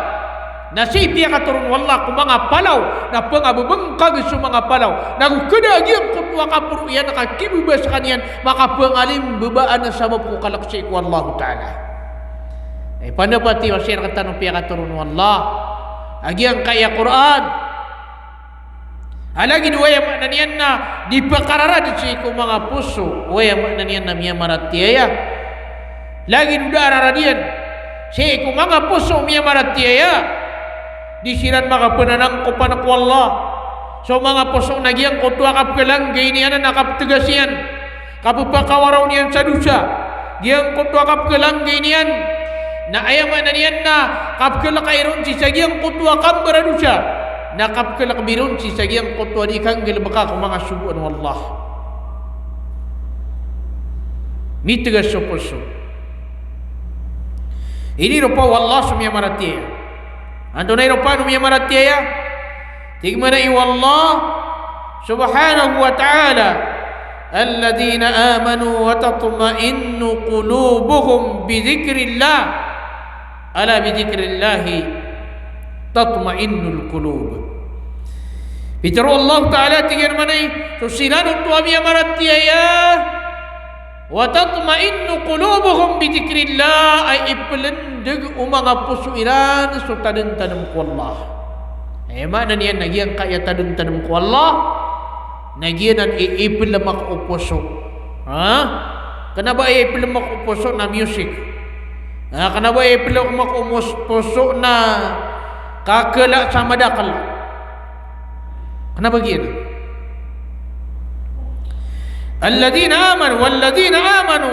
na sii piyakatoron o Allah ko manga palaw, na phangabbngkag so manga palaw. Na go khada a giyangkoto a kaporo iyan ka kibaba skaniyan, makapangalimbabaan sabap ko kalk sii ko Allah Ta'ala. Eh, pandapati o sii rktano piyakatoron o Allah a giyangkaya Qur'an. A lagid o aya maana niyan na di pkararad sii ko manga poso o aya maana niyan na miyamaratiyaya. Lagid o da a rarad iyan sii ko manga poso miyamaratiyaya. Di siran makapananangkopan ko Allah. So manga poso na giyangkoto a kapkhalanggay niyan na kaptgas iyan, kapphakawaraw niyan sa dosa. Giyangkoto a kapkhalanggay niyan na aya maana niyan na kapkhalakaw iron sii sa giyangkoto a kambaradosa, na kapkhalakaw iron sii sa giyangkoto a di kanggalbka ko manga sogoan o Allah. Mitgas so poso. Iniropa o Allah so miyamaratiyaya. Antonaa i ropaan o miyamaratiyaya? Tig man a o Allah subhanahu wa ta'ala, "Alladhina amanu wa tatma'innu qulubuhum bi dhikrillah. Ala bi dhikrillahi tatma'innul qulub." Pitharo o Allah Ta'ala, tig iyan man a, so siran oto a miyamaratiyaya, "Wa tatma'innu qulubuhum bi dhikrillah," a iplndg o manga poso iran so tadntadm ko Allah. Aya maana niyan na giyangkaya tadntadm ko Allah na giyanan i iplmak o poso. Ha? Kna ba i iplmak o poso na music. Ha, kna ba i iplmak o mos-, poso na kakala sa madakl. Kna ba giyanan? Alladhina amanu, walladhina amanu,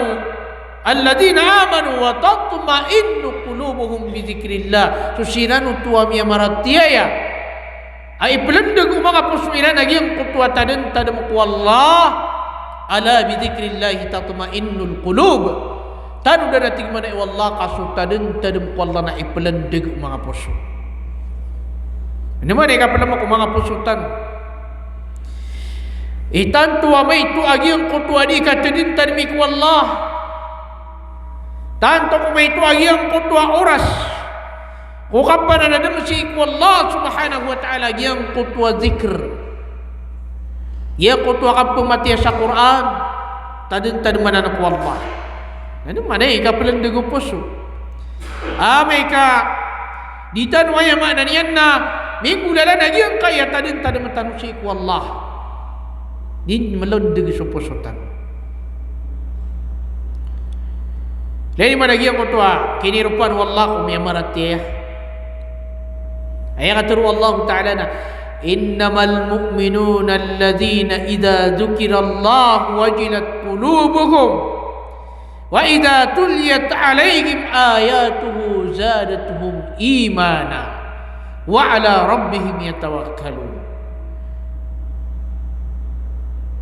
alladhina amanu wa tatma'innu qulubuhum bi dhikrillah. So siran oto a miyamaratiyaya a iplndg o manga poso iran a giyangkoto a tadntadm ko Allah. Ala bi dhikrillahi tatma'innul qulub. Tanodan a tig man a o Allah ka so tadntadm ko Allah na iplndg o manga poso. Ino man i kaplmak o manga poso tano? Itanto a maito a giyangkoto a di katadntadmi ko Allah. Tanto ko maito a giyangkoto a oras ko kapananadm sii ko Allah subhanahu wa ta'ala, giyangkoto a dhikr. Giyangkoto a kapmatiya sa Qur'an, tadntadm anan ko Allah. Ino man i kaplndg o poso? Amay ka di tano, aya maana niyan na minggolalan a giyangkaya tadntadm tano sii ko Allah, di mlndg so poso tano. Lagid man a giyangkoto a kiniropaan o Allah ko miyamaratiyaya. Aya katharo o Allah Ta'ala na, "Innamal mu'minuna alladhina idha dhukirallahu wajilat qulubuhum, wa idha tuliyat alayhim ayatuhu zadathum imana." Wa ala rabbihim yatawakkalun.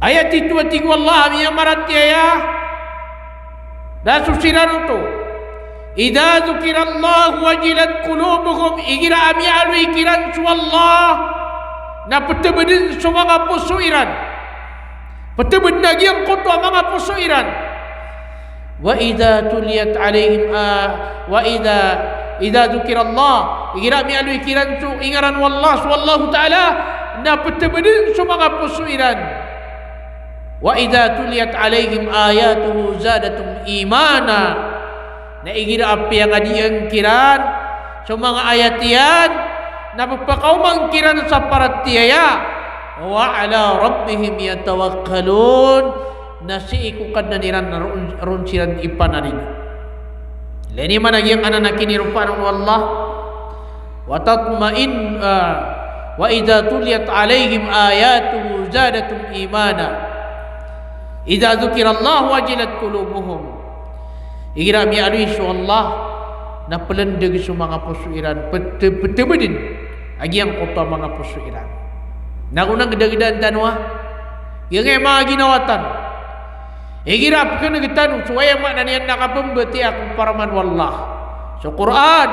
Aya titho a tig o Allah a miyamaratiyaya, na so siran oto. Idha dhukirallahu wajilat qulubuhum, igira a miyaaloy kiran so Allah, na ptbdn so manga poso iran. Ptbdn a giyangkoto a manga poso iran. Wa idha tuliyat alaihim a-, wa idha, idha dhukirallah, igira a miyaaloy kiran so ingaran o Allah, so Allahu Ta'ala, na ptbdn so manga poso iran. Wa idha tuliyat alaihim ayatuhu zadathum imana. Na igira a piyangadiyaan kiran so manga ayat iyan, na pphakaoma kiran sa paratiyaya. Wa ala rabbihim yatawakkalun. Na sii ko Kadnan iran na ron, ron siran ipanarigi. Ilay niyo man a giyangkanan a kiniropaan o Allah. Wa tatma'in-, ah, wa idha tuliyat alaihim ayatuhu zadathum imana. Idha dhukirallahu wajilat qulubuhum. Igira a miyaaloy so Allah, na plndg so manga poso iran, pt-, ptbdn a giyangkoto a manga poso iran. Na go na gdagdaan tano a giyangkai a manga ginawa tano. Igira a pkn'g tano so aya maana niyan na kapmbatiyaa ko paraman o Allah, so Qur'an.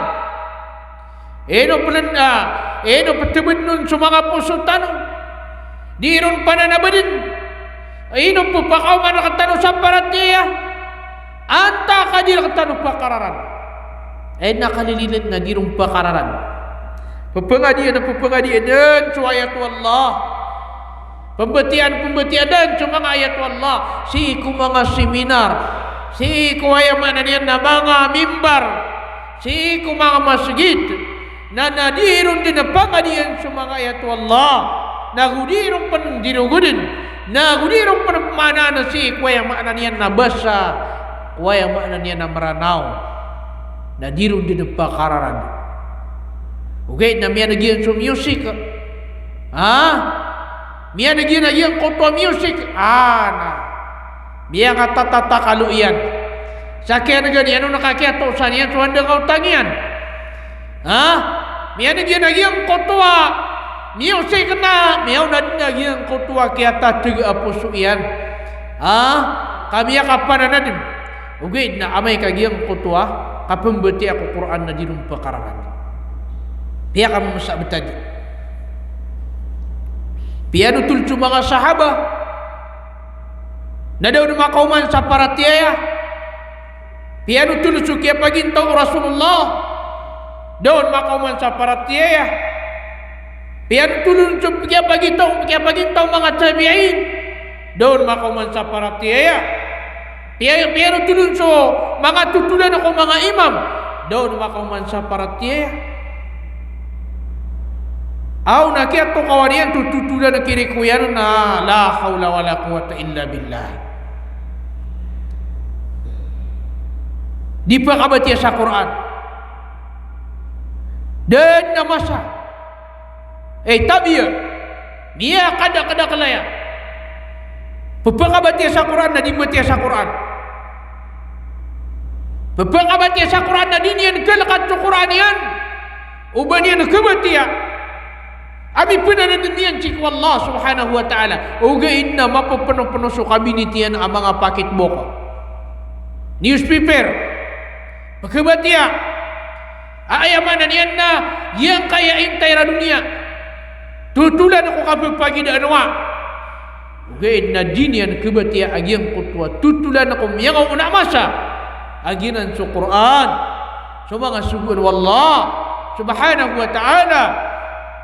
Ino pln-, ah, ino ptbdn on so manga poso tano? Di ron pananabdn. Ino pphakaoma rktano sa paratiyaya? Antaa ka di rktano pakararan? Aya kalilin na di ron pakararan. Pphangadian, pphangadian dn so ayat o Allah. Pmbatiyaa, pmbatiyaa dn so manga ayat o Allah sii ko manga seminar, sii ko aya maana niyan na manga mimbar, sii ko manga masgit. Na, na di ron dn pangadian so manga ayat o Allah. Na go di ron pn dirogodn. Na go di ron pn pmaanaan sii ko aya maana niyan na basa, ko aya maana niyan na Mranaw. Na di ron dn pakararan. Ogaid na miyan'g iyan so music. Ha? Miyan'g iyan a giyangkoto a music. Ah, na miyangatatataka lo iyan. Sa kiyan'gan iyan on na kakiyatosan iyan so andang a otang iyan. Ha? Miyan'g iyan a giyangkoto a music na miyaona dn a giyangkoto a kiyatatg a poso iyan. Ha? Ka miyakapananadm. Ogaid na amay ka giyangkoto a kapmbatiyaa ko Qur'an na di ron pakararan. Piyakamamasa btad. Piyanotol so manga sahaba na da on makaoma sa paratiyaya. Piyanotol so kiyapagintaw o Rasulullah, da on makaoma sa paratiyaya. Piyanotol so kiyapagintaw, kiyapagintaw o manga tabi'in, da on makaoma sa paratiyaya. Piya-, piyanotol so manga totolan ko manga imam, da on makaoma sa paratiyaya. Aw na kiyatokawan iyan so totolan a kiriko iyan na la hawla wala quwwata illa billah. Di pakabatiya sa Qur'an. Da dn a masa. Eh, tabiya. Miyakadakdakl aya. Pphakabatiya sa Qur'an na di mbatiya sa Qur'an. Pphakabatiya sa Qur'an na di niyan kalkat so Qur'an iyan. O ba niyan kabatiya a mipnanadm iyan sii ko Allah subhanahu wa ta'ala. Ogaid na mapphnophno so kabinet iyan a manga pakitbok, newspaper. Pkhabatiya a aya maana niyan na giyangkaya intay a doniya, totolan ko kapphagidaan wa. Ogaid na di niyan khabatiya a giyangkoto a totolan ko miyangaoona a masa a giyanan so Qur'an, so manga sogoan o Allah subhanahu wa ta'ala.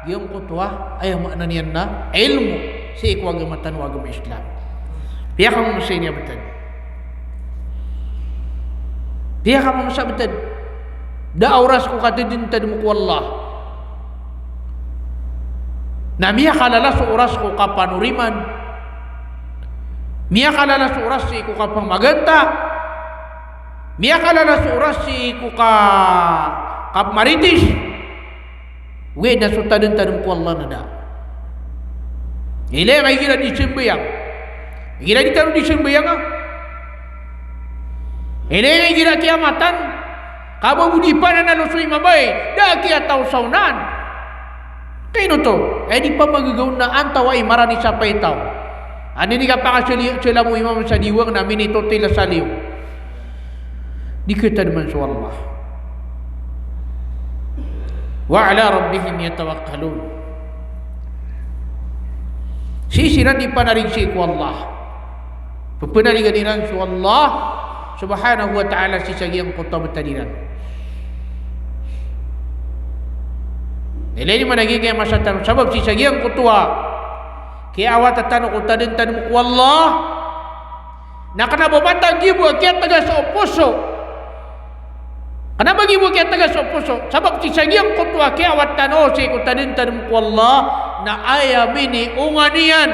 Giyangkoto a aya maana niyan na ilmo sii ko agama tano a agama Islam. Piyakamamasa niyan btad. Piyakamamasa btad. Da a oras ko katadntadm ko Allah. Na miyakalala so oras ko kapanoriman. Miyakalala so oras sii ko kapamaganta. Miyakalala so oras sii ko ka-, kapmaritis. Ogaid na so tadntadm ko Allah na da. Ilay nga igira di sambayang. Igira di tano di sambayang a. Ilay nga igira kiyamatan. Ka ba bo di pananalo so imam a, da a kiyataw sa onan. Kaino oto? Aya di pamagagaw na antawaa i marani sa paitaw. Anda i kapakasaliyo, salamo imam sa diwang na minitotil a saliyo. Di katademan so Allah. Wa ala rabbihim yatawakkalun. Sii siran di panarig sii ko Allah. Pepenarigan iran so Allah subhanahu wa ta'ala sii sa giyangkoto a btad iran. Ilay niyo man a giyangkaya masa tano, sabap sii sa giyangkoto a kiyaawata tano ko tadentadem ko Allah. Na kena ba matag gibo a kiyatgas o poso. Kena ba gibo a kiyatgas o poso. Sabap sii sa giyangkoto a kiyaawat tano sii ko tadentadem ko Allah, na aya miniongan iyan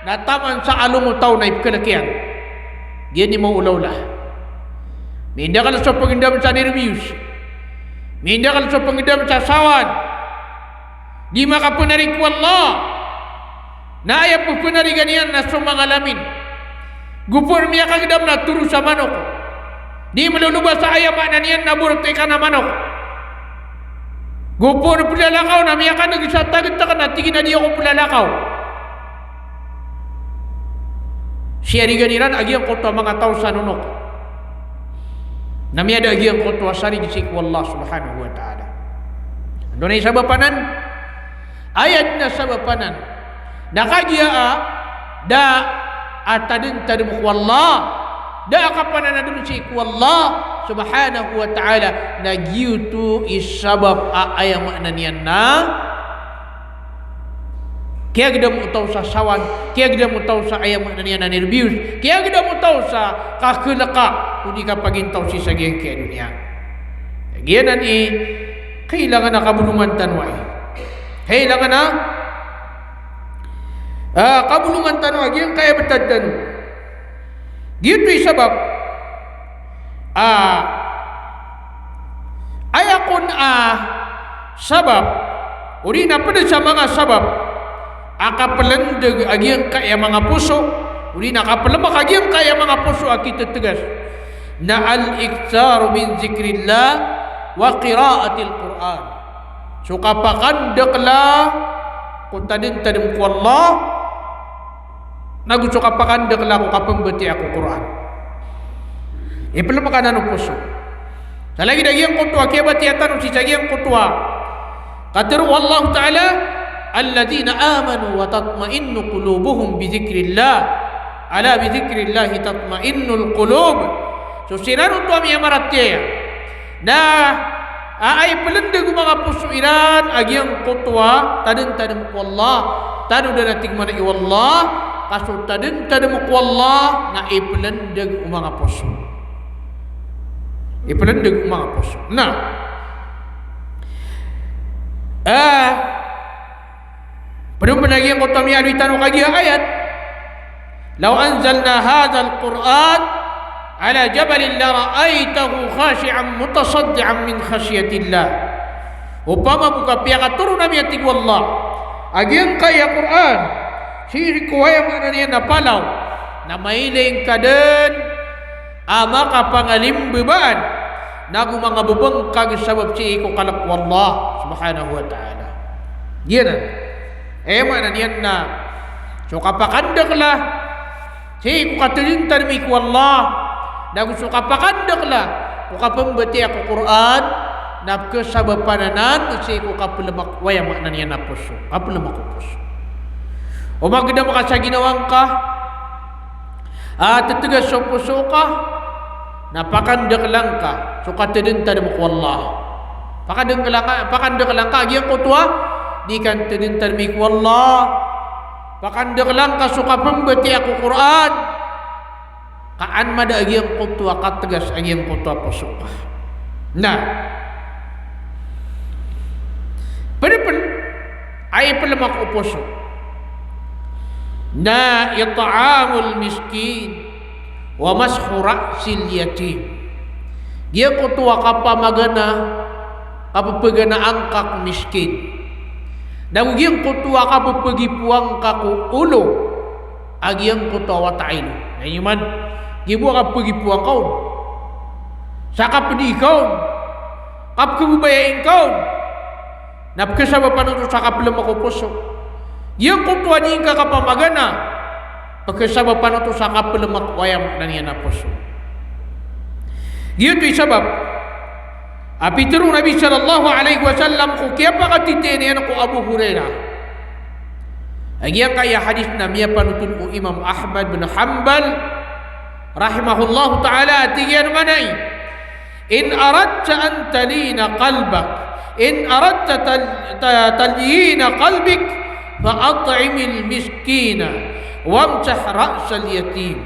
na taman sa alongotaw na ipkhalk iyan. Giya i maolaola. Mindakel so pengedam sa nerbiyos. Mindakel so pengedam sa sawan. Di makapenarig ko Allah. Na aya pepenarigan iyan na so manga alamin. Go pn miyakagedam na toro sa manok. Di meloloba sa aya maana niyan na borot ikan a manok. Go pn pelalakaw na miyakandeg sa tagetek na tig iyan a di ako pelalakaw. Siyarigan iran a giyangkoto a manga taw sa nonok. Na miyada a giyangkoto a sarig sii ko Allah subhanahu wa ta'ala. Antonaa i sabap anan? Aya den a sabap anan na kagiya a da a tadentadem ko Allah, da a kapananadem sii ko Allah subhanahu wa ta'ala, na giyoto i sabap a aya maana niyan na kiyagedam o taw sa sawan, kiyagedam o taw sa aya maana niyan a nerbiyos, kiyagedam o taw sa kakhaleka odi kapagintaw sii sa giyangkaya doniya. Giyanan i kailangan a kabolongan tano ai. Kailangan a, ah, kabolongan tano a giyangkaya btad tano. Giyoto i sabap, ah, aya kon a sabap, odi na pd sa manga sabap a kapelendeg a giyangkaya manga poso, odi na kapelemek a giyangkaya manga poso a kitetgas. Na al-iktharu min zikrillah wa qira'atil Qur'an. So kapakandekla ko tadentadem ko Allah, nago so kapakandekla ko kapembatiya ko Qur'an. Ipelemek anan o poso. Sa lagid a giyangkoto a kiyabatiya tano sii sa giyangkoto a katharo o Allah Ta'ala, "Alladhina amanu wa tatma'innu qulubuhum bi dhikrillah. Ala bi dhikrillahi tatma'innul qulub." So siran oto a miyamaratiyaya na a, aya ipelendeg o manga poso iran a giyangkoto a tadentadem ko Allah. Tano den a tig man i Allah, ka so tadentadem ko Allah na ipelendeg o manga poso. Ipelendeg o manga poso. Na, eh, pd on pen a giyangkoto a miyaaloy tano kagiya ayat, "Law anzalna hadhal Qur'ana ala jabalin lara'aytahu khashi'an mutasaddi'an min khashyatillah." Opama bo ka piyakatoron ami, a tig o Allah, a giyangkaya Qur'an sii ko aya maana niyan na palaw, na mailay ngka den a makapangalimbabaan, nago mangababangkag sabap sii ko kalk o Allah subhanahu wa ta'ala. Giyanan. Aya maana niyan na so kapakandekla sii ko katadentadem ko Allah, nago so kapakandekla ko kapembatiya ko Qur'an, na pkhasabapan anan sii ko kapelemek o aya maana niyan na poso, kapelemek o poso. O magedam ka sa ginawa ngka a tetgas so poso ka, na pakandekla ngka so katadentadem ko Allah. Pakandekla ngka, pakandekla ngka a giyangkoto a di kantadentadem ko Allah. Pakandekla ngka so kapembatiya ko Qur'an. Ka an mada a giyangkoto a katgas a giyangkoto a poso ka. Na pd pen a ipelemek o poso na it'amul miskin wa mashu ra'sil yatim. Giyangkoto a kapamagana, kapepegana angka ko miskin. Nago giyangkoto a kapepegipoan ka ko olo a giyangkoto a wata a ilo. Na ino man, gibo a kapegipoan ka on, sa kapedi ka on, kapekebebaya ingka on. Na pkhasabapan oto sa kaplemek o poso. Giyangkoto a dii ngka kapamagana, pkhasabapan oto sa kaplemek o, aya maana niyan na, poso. Giyoto i sabap a pitharo o Nabi sallallahu alaihi wasallam ko kiyapakatitayan iyan ko Abu Hurairah a giyangkaya hadith na miyapanothol o Imam Ahmad bin Hanbal rahimahullahu ta'ala, a tig iyan mambo a, "In aradta an talina qalbak, in aradta tal-, ta-, talyina qalbik, fa at'imil miskina, wamsah ra'sal yatim."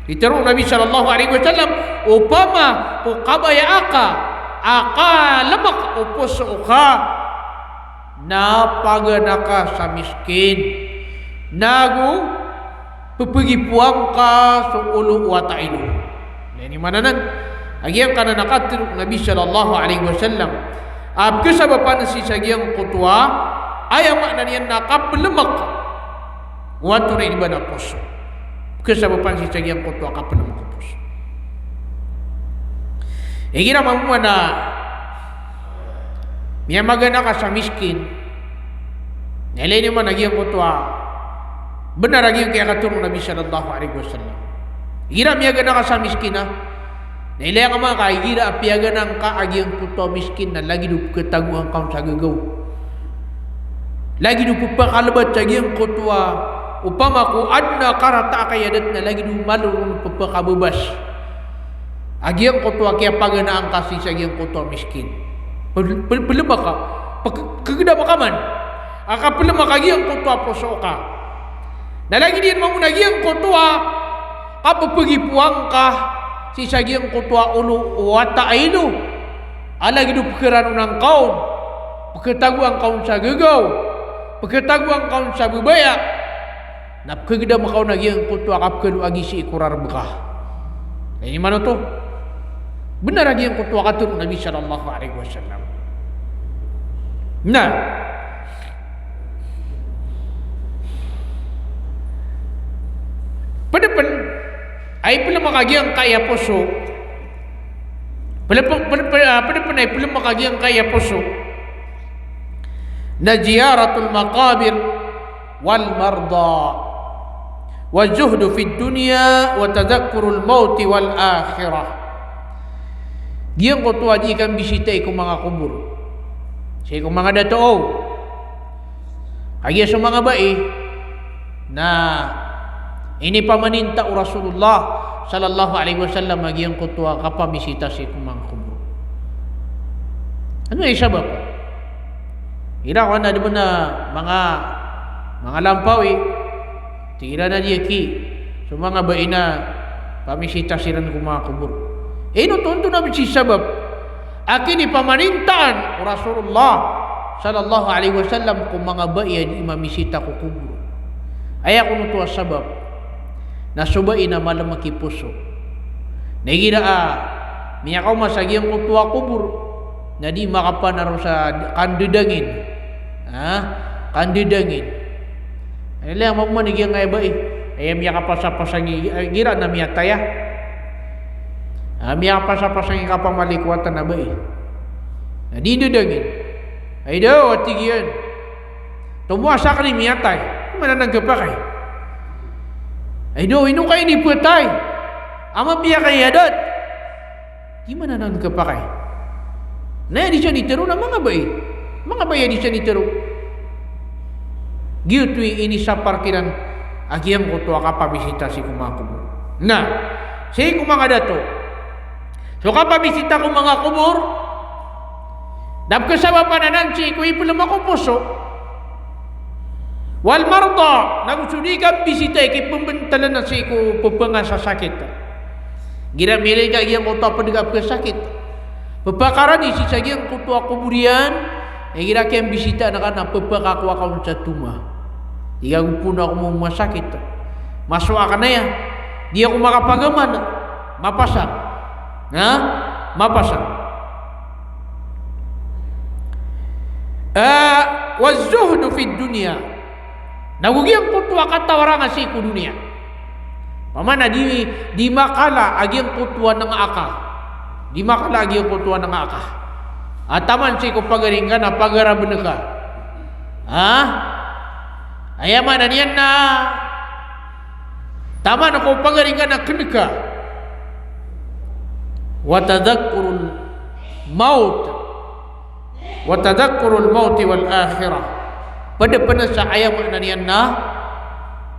Pitharo o Nabi sallallahu alaihi wasallam, opama ko kabaya aka a kalemek o poso ka, na pagana ka sa miskin, nago pepegipoan ka so olo o wata ilo. Na ini maana nan a giyangkanan a katharo o Nabi sallallahu alaihi wasallam a pkhasabapan sii sa giyangkoto a, aya maana niyan na kaplemek o antonaa i ba na poso. Pkhasabapan sii sa giyangkoto a kaplemek o poso. Igira mambo a miyamagana ka sa miskin, na ilay niyo man a giyangkoto a benar a giyangkaya katharo o Nabi sallallahu alaihi wasallam. Igira miyagana ka sa miskin a, na ilay ngka man ka igira a piyagana ngka a giyangkoto a miskin na lagid o pkhatagoan ka on sa gagaw. Lagid o pphakalebat sa giyangkoto a, opama ko adn a karata a kaya dat na lagid o malo ron pphakabebas a giyangkoto a kiyapaganaan ka sii sa giyangkoto a miskin. Pel-, pel-, pelemek ka, pek-, kegedam ka man a kapelemek a giyangkoto a poso ka. Na lagid iyan mambo na giyangkoto a kapepegipoan ka sii sa giyangkoto a olo o wata a ilo a lagid o pkharanonan ka on, pkhatagoan ka on sa gagaw, pkhatagoan ka on sa babaya, na pkhagedam ka on a giyangkoto a kapkhaloagi sii ko rarb ka. Na ini maana oto, benar a giyangkoto a katharo o Nabi sallallahu alaihi wasallam. Na pd pn a iplemek a giyangkaya poso, pd pn, pd pn, ah, pd pn a iplemek a giyangkaya poso na ziyaratul maqabir wal marda, wa zuhdu fid dunya, wa tadhakkurul mawti wal akhirah. Giyangkoto a dii kambisitai ko manga kobor sii ko manga dato. Kagiya so manga bai na inipamaninta o Rasulullah sallallahu alaihi wasallam a giyangkoto a kapamisita sii ko manga kobor. Ano i sabap? Ira ko ana di ba na manga, manga lampawi, tig iran a di aki so manga bai na pamisita siran ko manga kobor. Ino tonton a bisi sabap a kinipamanintaan o Rasulullah sallallahu alaihi wasallam ko manga bai a di mamisita ko kobor? Aya kon oto a sabap na so bai na malemek i poso. Na igira a miyakaoma sa giyangkoto a kobor na di makapanaro sa kandedangin. Ha? Kandedangin. Ilay mambo man i giyangkaya bai, aya miyakapasapasang i, igira na miyatay a, ah, miyakapasapasang i kapamali ko wata na bai. Na di ndedangin. Ay daw, a tig iyan, tomo a sakn i miyatay, di man anan khapakay. Ay daw, ino ka inipatay a mapiya ka i adat? Di man anan khapakay. Na aya di san itharo na manga bai. Manga bai a di san itharo. Giyoto i inisapar kiran a giyangkoto a kapamisita sii ko manga kobor. Na sii ko manga dato, so kapamisita ko manga kobor na pkhasabapan anan sii ko iplemek o poso. Wal marda, nago so di kambisita i kipmbntalan sii ko pphangasa sakit. Igira miyailay ka giyangkoto a pd ka pkhasakit, pphakaran i sii sa giyangkoto a kobor iyan, igira kiyambisitaan ka na pphakakowa ka on sa toma. Tig ka, go pn ako masakit. Masowa ka na aya. Di ako makapagaman. Mapasang. Ha? Mapasang. Ah, wa zuhdu fid dunya. Nago giyangkoto a katawaranga sii ko doniya. Pamana di, di makala a giyangkoto a nanga aka. Di makala a giyangkoto a nanga aka. A taman sii ko pagari ngka na pagaraben ka. Ha? Aya maana niyan na taman ko pagari ngka na kn ka. Wa tadhakkurul maut. Wa tadhakkurul mauti wal akhirah. Pd pn sa aya maana niyan na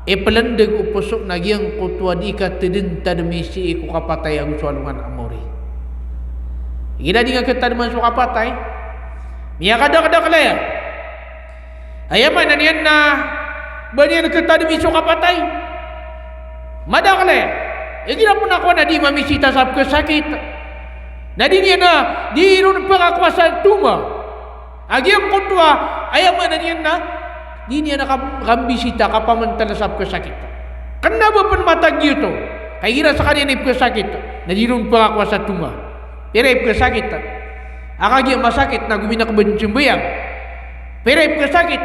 iplndg o poso na giyangkoto a di ka tadntadmi sii ko kapatay ago so alongan a maori. Igira di nga katadman so kapatay, miyakadakdakl aya. Aya maana niyan na ba niyan katadmi so kapatay. Madakl aya. Igira pn a kowan a di mamisita sa pkhasakit, na di niyan a, di ron pkakowa sa toma a giyangkoto a, aya maana niyan na di niyan a kam-, kambisita, kapamantala sa pkhasakit. Kna ba pn matag giyoto. Ka igira skaniyan i pkhasakit na di ron pkakowa sa toma. Pira i pkhasakit a kagiya masakit na gominakb dn sambayang. Pira i pkhasakit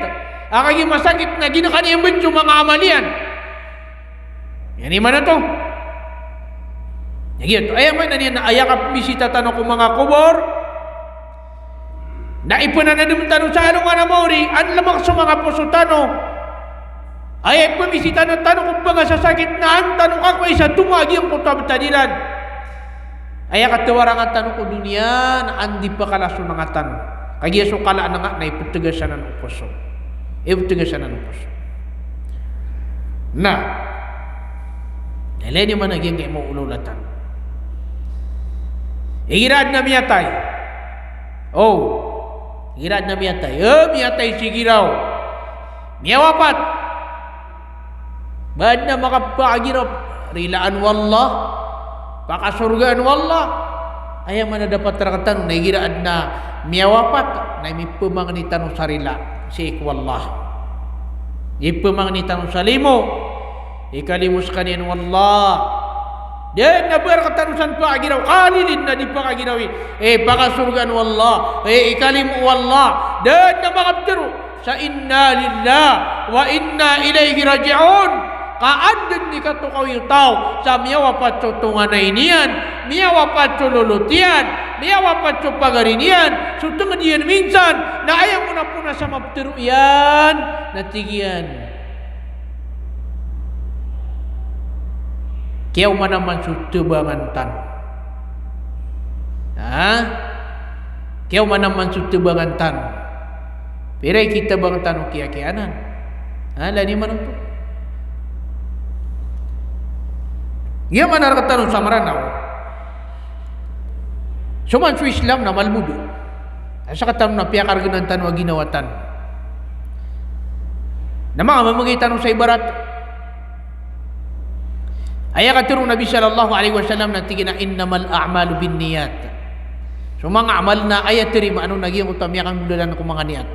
a kagiya masakit na ginkan iyan bn so manga amal iyan. Aya maana oto. Aya giyoto, aya maana niyan na aya kapmbisita tano ko manga kobor na ipnanadm tano sa alongan a maori, an lmak so manga poso tano. Aya ipmbisita tano ko manga sasakit na an tano kakowai sa toma a giyangkoto a btad iran. Aya katawarangan tano ko doniya na an di pkala so nanga tano. Kagiya so kala a nanga na iptgasan o poso. Iptgasan o poso. Na, ilay niyo man a giyangkai a maolaola tano. Igira adn a miyatay. O. Igira adn a miyatay. E, miyatay si giraw. Miyawapat. Ba adn a makapakagiraw, rilaan o Allah, pakasorgaan o Allah. Aya maana dapat rktano na igira adn a miyawapat, na mipmangni tano sa rila sii ko Allah. Mipmangni tano sa limo. Ikalimo skaniyan o Allah. Da dn a ba rktano san pakagiraw, kalilin na di pakagirawi. E, pakasorgaan o Allah. E, ikalimo o Allah. Da dn a makaptharo sa inna lillahi wa inna ilaihi raji'un. Ka an dn i katokawi o taw sa miyawapat so tonganay niyan, miyawapat so lolot iyan, miyawapat so pagari niyan, so tngd iyan minsan, na aya mona pona sa maptharo iyan, na tig iyan, kiyaoman aman so tabangan tano. Ha? Kiyaoman aman so tabangan tano. Pira i kitabang tano kiyakiyanan. Ha, lani man oto. Giya maana rktano sa Mranaw. So man so Islam na malbod. Aya sktano na piyakargnan tano a ginawa tano. Na manga mamangay tano sa ibarat. Aya katharo o Nabi sallallahu alaihi wasallam na tig iyan a, "Innamal a'malu binniyat." So manga amal na aya tarimaan on na giyangkoto a miyakanggolalan ko manga niyat.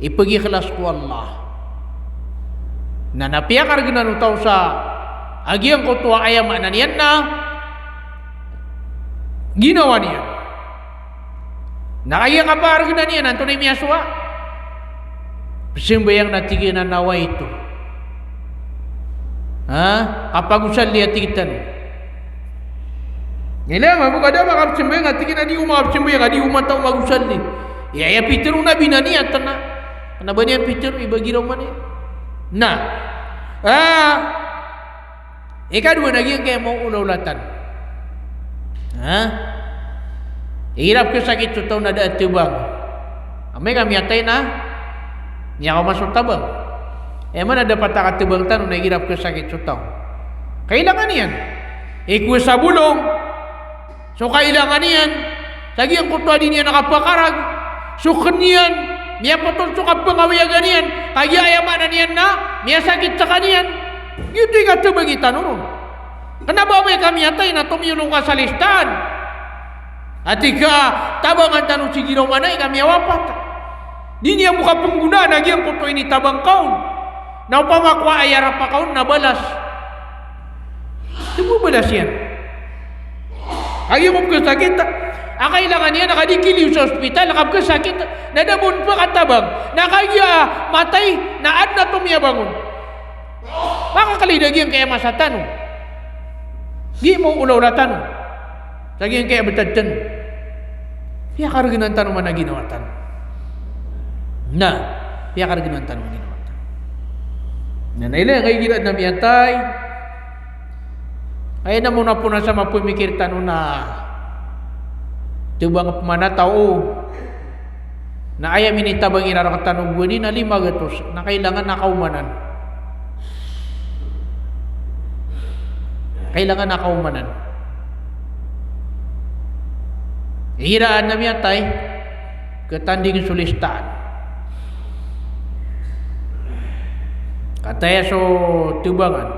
Ipgikhlas ko Allah. Na, na piyakargnan o taw sa a giyangkoto a aya maana niyan na ginawa niyan. Na kagiya kapakargnan iyan, antonaa i miyasowa? Pzambayang na tig iyan a nawaitu. Ha? Kapagosali a tig tano. Ilay a mabok a da makapzambayang a tig iyan a di o makapzambayang a di o mataw magosali. Aya, aya pitharo o Nabi na niyat na. Kna ba niyan pitharo i ba giraw man iyan. Na. Ah. Ikadowa na giyangkai a maolaola tano. Ha? Igira pkhasakit so taw na da a tabang. Amay ka miyatay na miyakaoma so tabang. Aya maana dapat a katabang tano na igira pkhasakit so taw, kailangan iyan. Ikowa sa bolong. So kailangan iyan, sa giyangkoto a di niyan kapakarag, so kn iyan, miyapatol so kapngawiyagan iyan, kagiya aya maana niyan na miyasakit skaniyan. Giyoto i katabangi tano ron. Kna ba amay ka miyatay na tomiyolong ka sa listaan. Ati ka, tabangan tano si giraw manay ka miyawapat. Di niyan bo kapnggonaan a giyangkoto a initabang ka on. Na opama ko a aya rap ka on na balas. Di bo balas iyan. Kagiya ko pkhasakit a kailangan iyan a kadikiliyo sa ospital, ka pkhasakit na da bo on pkatabang, na kagiya matay na adn a tomiyabang on. Makaklid a giyangkai a masa tano. Di maolaola tano sa giyangkai a btad tano. Piyakargnan tano man a ginawa tano. Na, piyakargnan tano man a ginawa tano. Na, na ilay angkai igira adn a miyatay. Aya na mona pona sa mapamikir tano na tebang pman a taw. Na aya minitabang iran rktano bo ini na lima gatos. Na kailangan a kaomanan. Kailangan a kaomanan. Igira adn a miyatay, katanding so listaan. Kataya so tebangan.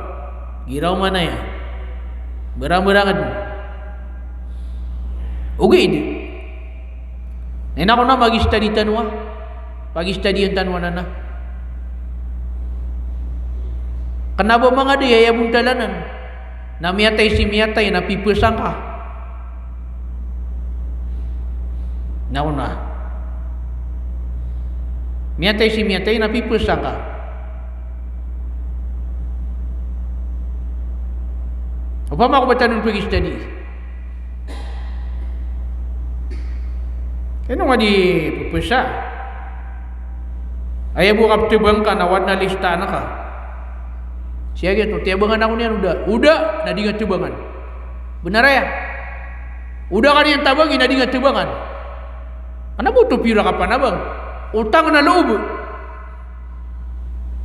Giraw man aya. Berang-berang adn. Ogaid. Na ino ko na mag-study tano a. Pag-study-an tano anan a. Kna ba manga di aya bontal anan. Na miyatay si miyatay na pipesang ka. Na ona. Miyatay si miyatay na pipesang ka. Opama ko ba tano pag-study. Ino nga di pepesa. Aya bo kaptebangan ka na wadn a listaan ka. Sii giyoto, tiyabangan ako niyan o da. O da, na di nga tebangan. Benar aya. O da ka niyan tabangi na di nga tebangan. Kna ba oto piyo ra kapanabang. Otang na loob.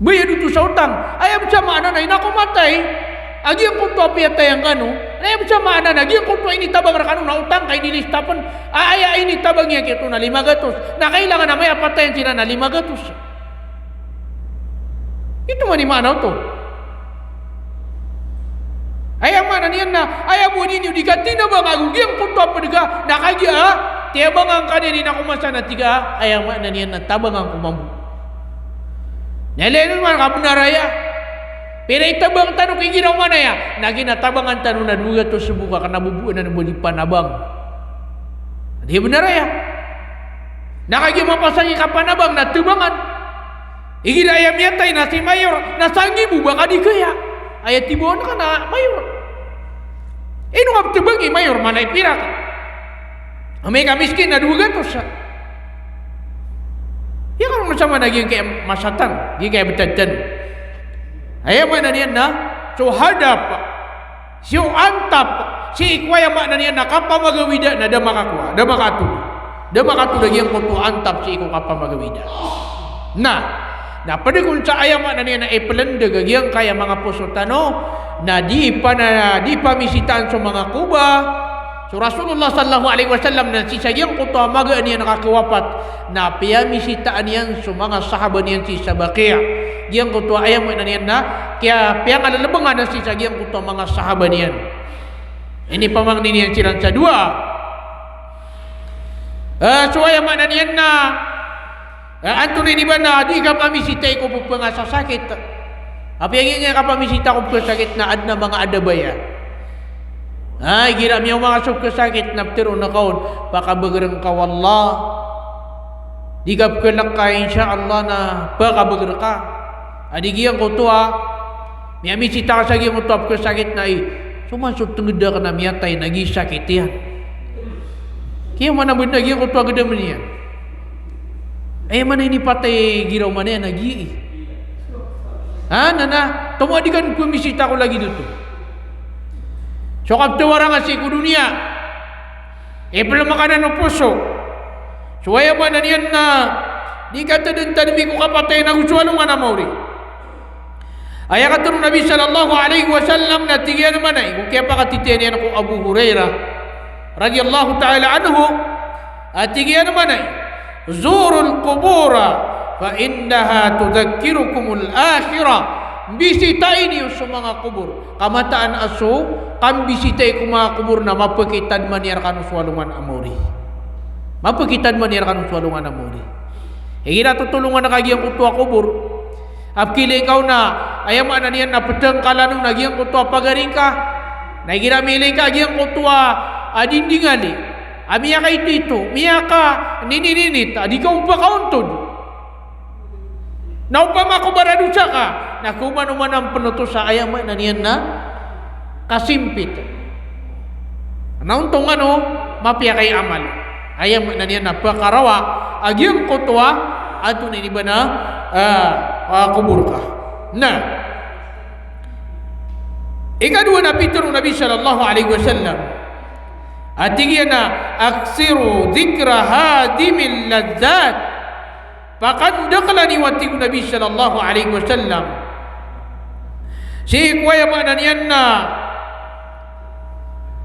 Bayad oto sa otang. Aya bo sa maana na ino ko matay a giyangkoto a piyatayan kano. Na aya bo sa maana na giyangkoto a initabang rkano na otang ka inilista pn. A, aya initabang iyan giyoto na lima gatos. Na kailangan a miyapatay siran na lima gatos. Ito man i maana oto. Aya maana niyan na, aya bo ini o di ka tinabang ago giyangkoto a pd ka, na kagiya, a, tiyabangan ka niyan ino ko masa na tig ka, aya maana niyan na tabangan ko mambo. Na ilay niyo man ka benar aya. Pira i tabang tano ko igira oman aya, na giya na tabangan tano na dowa gatos bo ka kna bo bo anan bo di panabang. Di benar aya. Na kagiya mapasang i kapanabang na tebangan. Igira aya miyatay na si mayor, na sanggibo ba ka di kaya. Aya tibaon ka na mayor. Ino nga ptebangi mayor, mala i pirak. Amay ka miskin na dowa gatos. Aya kano man sa maana giyangkaya masatan, giyangkaya btad tano. Aya maana niyan na, so hadap. Sii ko antap, sii ko aya maana niyan na kapamagawida na da makakowa, da makatod. Da makatod a giyangkoto a antap sii ko kapamagawida. Na, na pd kon sa aya maana niyan na iplndg a giyangkaya manga poso tano, na di pana, di pamisitaan so manga koba. So Rasulullah sallallahu alaihi wasallam na sii sa giyangkoto a magaan iyan a kakawapat, na piyamisitaan iyan so manga sahaba niyan sii sa Baqi'. Giyangkoto a aya maana niyan na, kiya, piyangalblngan sii sa giyangkoto a manga sahaba niyan. Inipamangni niyan siran sa dowa. Eh, so aya maana niyan na, eh, antonaa ini ba na di kapamisita i ko pphangasa sakit. Apiya giya kapamisita ko pphangasa sakit na adn a manga adab aya. Ah, igira miyaoma ka so pkhasakit na ptharoon ka on, pakabagrn ka o Allah. Di ka pkhalk ka, insha Allah na pakabagrn ka. A di giyangkoto a miyamisita ka sa giyangkoto a pkhasakit na i, so man so tngd akn a miyatay na giya sakit iyan. Kiya mana bnar giyangkoto a gdam iyan. Aya mana inipatay giraw mana iyan a giyai. Ha, nana, tomo a di kano pamisita ko lagid oto. So kaptawarang a sii ko doniya. Iplmakanan o poso. So aya maana niyan na di katadntadmi ko kapatay na go so alongan a maori. Aya katharo o Nabi sallallahu alaihi wasallam na tig iyan a mana i, ko kiyapakatitayan iyan ko Abu Hurairah radhiyallahu ta'ala anhu, a tig iyan a mana i, "Zurul qubura fa innaha tudhakkirukumul akhirah." Bisitaini so manga kobor. Ka mataan a so kambisitai ko manga kobor na mapakitadman iyan rkano so alongan a maori. Mapakitadman iyan rkano so alongan a maori. Igira totolongan ka giyangkoto a kobor. A pkhailay ngka on na, aya maana niyan na pthangkalan on a giyangkoto a pagari ngka. Na igira miilay ngka a giyangkoto a, a dindingali. A miyakaitoito, miyakanininit, a di ka on pakaontod. Na opama ko baradosa ka, na ko man oman a pnotosa, aya maana niyan na kasimpit. Na ontongan o mapiya kai amal. Aya maana niyan na pkarawa a giyangkoto a antonaa ini ba na, ah, ah, kobor ka. Na ikadowa na pitharo o Nabi sallallahu alaihi wasallam a tig iyan a, "Akthiru dhikra hadhimil ladhdhat." Pakandakla niyo a tig o Nabi sallallahu alaihi wasallam. Sii ko aya maana niyan na,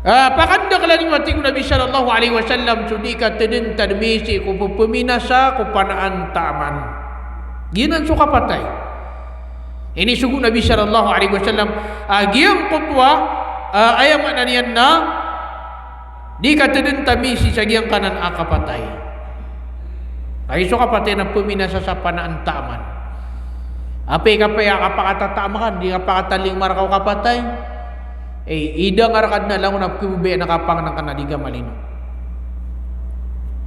ah, pakandakla niyo a tig o Nabi sallallahu alaihi wasallam so di katadntad mi sii ko pphaminasa ko panaan taman. Giyanan so kapatay. Inisogo o Nabi sallallahu alaihi wasallam a giyangkoto a, ah, aya maana niyan na di katadntad mi sii sa giyangkanan a kapatay. Ay so kapatay na phaminasa sa panaan taman. Apiya kapaya kapakatatama ka, di kapakatalingoma rka o kapatay. Eh, idangar ka dn a langon a pkhababayaan a kapangnngkn a di ka malino.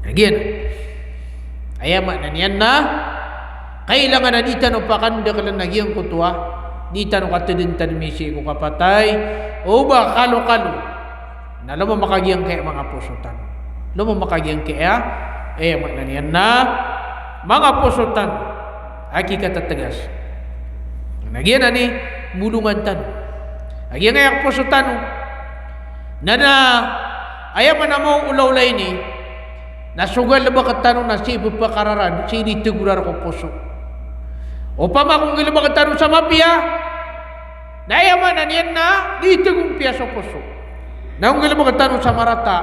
Giyanan. Aya maana niyan na kailangan a di tano pakandakln a giyangkoto a di tano katadntad mi sii ko kapatay, o ba kalokalo na lomamak a giyangkaya manga poso tano. Lomamak a giyangkaya, eh, maana niyan na manga poso tano. Aki katatgas. Na giyanan i bolongan tano a giyangkaya poso tano. Na, na aya maana o olaola ini na so galbk tano na sii pphakararan, sii di tgorar ko poso. Opama ko nggalbk tano sa mapiya, na aya maana niyan na di tgompiya so poso. Na o nggalbk tano sa marata,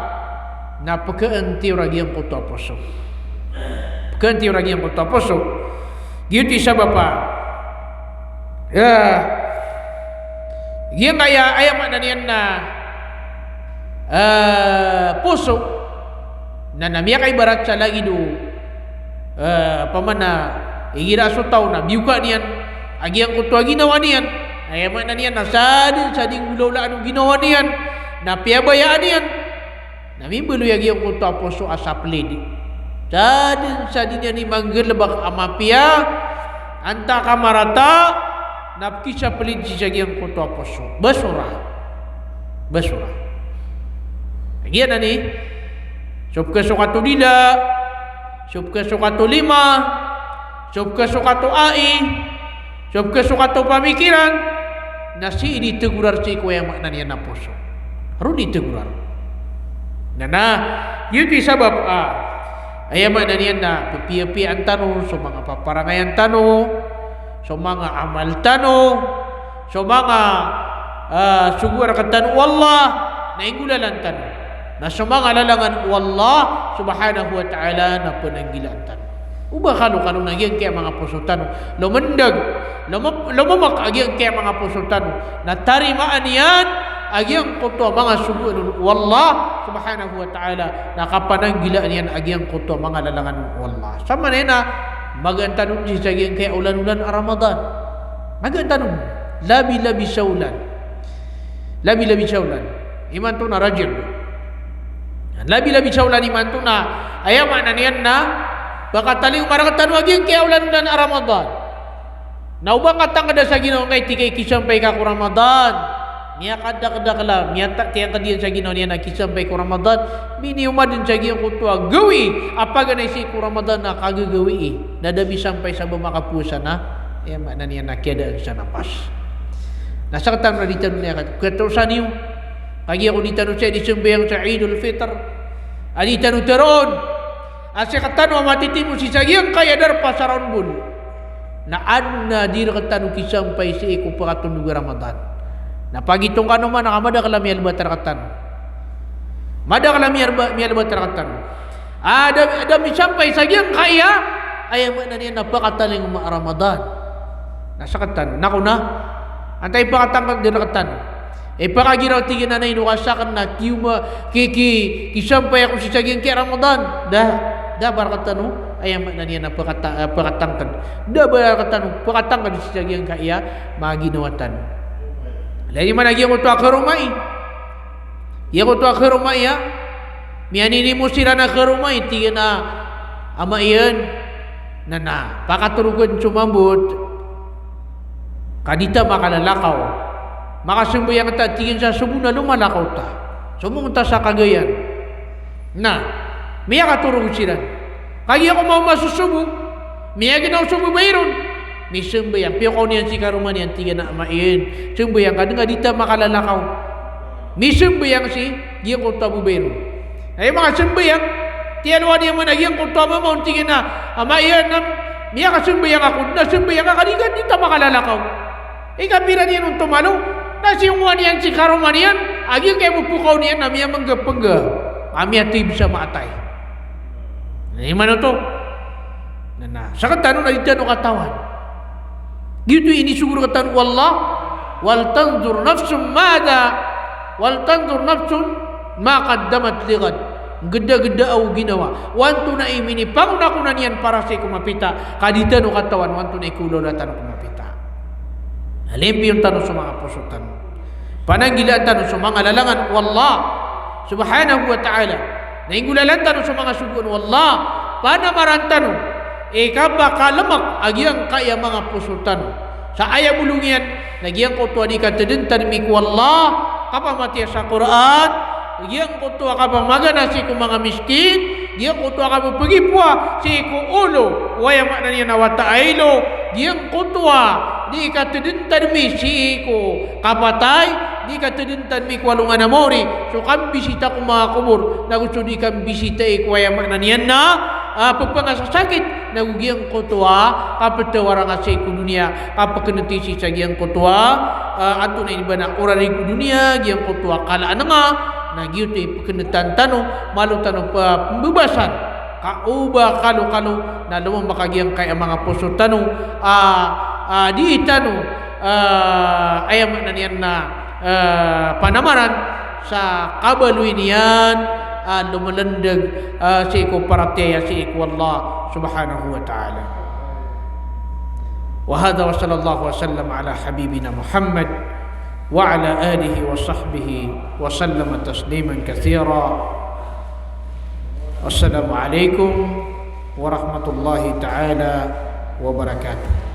na pkhaantiyor a giyangkoto a poso. Pkhaantiyor a giyangkoto a poso. Giyoto i sabap a, ya, giyangkaya, aya maana niyan na, eh, poso, na, na miyakaibarat sa lagid o, eh, opama na igira so taw na biyoka niyan a giyangkoto a ginawa niyan. Aya maana niyan na sadn sa di nggolawlaan o ginawa niyan, na piyabayaan iyan. Na mimbaloy a giyangkoto a poso a saplid. Sadn sa di niyan i manggalbk a mapiya antaa ka marata, na pkhisaplid sii sa giyangkoto a poso. Basura. Basura. Giyanan i, so pkhasokat o dila, so pkhasokat o lima, so pkhasokat o ai, so pkhasokat o pamikiran, na sii di tgorar sii ko aya maana niyan na poso. Roo di tgorar. Na, na, giyoto i sabap a, aya maana niyan na ppiyapiyaan tano so manga paparangayan tano, so manga amal tano, so manga, ah, sogo a rktano o Allah, na inggolalan tano. Na so manga lalangan o Allah subhanahu wa ta'ala na pnanggilaan tano. O ba kalokalo na giyangkaya manga poso tano, lomndag, loma-, lomamak a giyangkaya manga poso tano, na tarimaan iyan a giyangkoto a manga sogoan on o Allah subhanahu wa ta'ala, na kapananggilaan iyan a giyangkoto a manga lalangan on o Allah. Sa maana niyan na magaan tano sii sa giyangkaya olan-olan a Ramadan. Magaan tano, labi-labi sa olan. Labi-labi sa olan imanto na Rajab. Labi-labi sa olan imanto na, aya maana niyan na pakatalingoma rktano a giyangkaya olan-olan a Ramadan. Na o ba katangkda sa ginawa ngka i tig ka i kisampay ka ko Ramadan, miyakadakdakl a miyata-, tiyangkd iyan sa ginawa niyan a kisampay ko Ramadan, miniyoma dn sa giyangkoto a gawii a paganay sii ko Ramadan na kagagawii, na da misampay sa ba makapowasa na, aya maana niyan na kiyadaan sa napas. Na sktano na di tano niyan kat-, katosan iyo. Kagiya ko di tano saya di sambayang sa Eidul Fitr a di tano tharoon a sktano a matitimo sii sa giyangkaya darpa sa raon bol, na adn a di rktano kisampay sii ko pkatondog a Ramadan. Na pagitong kano man a ka madakl a miyalbat rktano. Madakl a miyalba-, miyalbat rktano. Ah, da, da misampay sa giyangkaya, aya maana niyan na pakatalingoma a Ramadan. Na sktano, na ko na, antaa i pakatangkd rktano? Ipakagiraw, tig iyan a, na ino ka sakn na kiyoma, ki, ki, kisampay ako sii sa giyangkaya Ramadan. Da, da ba rktano, aya maana niyan na pakata-, ah, pakatangkd. Da ba rktano pakatangkd sii sa giyangkaya manga ginawa tano. Lagid man a giyangkoto a karoma i. Giyangkoto a karoma i a miyaninimo siran a karoma i, tig iyan a ama iyan, na, na pakatorogn so mambot ka di ta makalalakaw. Makasambayang ta, tig iyan, sa sobo na lomalakaw ta. Somong ta sa Cagayan. Na Miyakatorog siran. Kagiya ko maoma so sobo, miyaginaw so babay ron, misambayang. Piyokaw niyan si karoma niyan, tig iyan a, "Ama, iyan, sambayang ka, dn ka di ta makalalakaw." Misambayang si giyangkoto a babay ron. Aya manga sambayang, tiyalowan iyan man a giyangkoto a mama on, tig iyan a, "Ama, iyan, na miyakasambayang ako, na sambayang ka, di ka di ta makalalakaw." Ikapira niyan on tomalo, na siyongowan iyan si karoma niyan a giyangkaya popokaw niyan na miyamangga-pangga a miyatib sa maatay. Na iman oto. Na, na, sktano na di tano katawan. Giyoto i inisogo rktano o Allah, "Wal tanzur nafsun madha, wal tanzur nafsun ma qaddamat lighad." Gdagdaa o ginawa o antonaa i minipangonakona niyan para sii ko mapita, ka di tano katawan o antonaa i kaolawla tano ko mapita. Alimpiyon tano so manga poso tano. Pananggilaan tano so manga lalangan o Allah subhanahu wa ta'ala. Na inggolalan tano so manga sogoan o Allah. Panamaran tano i kapakalmk a giyangkaya manga poso tano. Sa aya bolong iyan na giyangkoto a di katadntadmi ko Allah, kapamatiya sa Qur'an, giyangkoto a kapamagana sii ko manga miskin, giyangkoto a kapphagipowa sii ko olo o aya maana niyan a wata a ilo, giyangkoto a di katadntadmi sii ko kapatay, di katadntadmi ko alongan a maori, so kambisita ko manga kobor, nago so di kambisitai ko aya maana niyan na, ah, ppangasasakit, nago giyangkoto a kaptawaranga sii ko doniya, kapknti sii sa giyangkoto a, ah, antonaa i ba na orari ko doniya, giyangkoto a kalaan nga, na giyoto i pkntan tano, malo tano pa-, pmbabasan, ka o ba kalokalo na lomambaka giyangkaya manga poso tano, ah, ah, di tano, ah, aya maana niyan na, ah, panamaran sa kabaloy niyan, ah, lomlndg, ah, sii ko paratiyaya sii ko Allah subhanahu wa ta'ala. Wa hadha wa sallallahu wa sallam ala habibina Muhammad wa ala alihi wa sahbihi wa sallama tasliman kathira. Wassalamu alaikum warahmatullahi ta'ala wabarakatuh.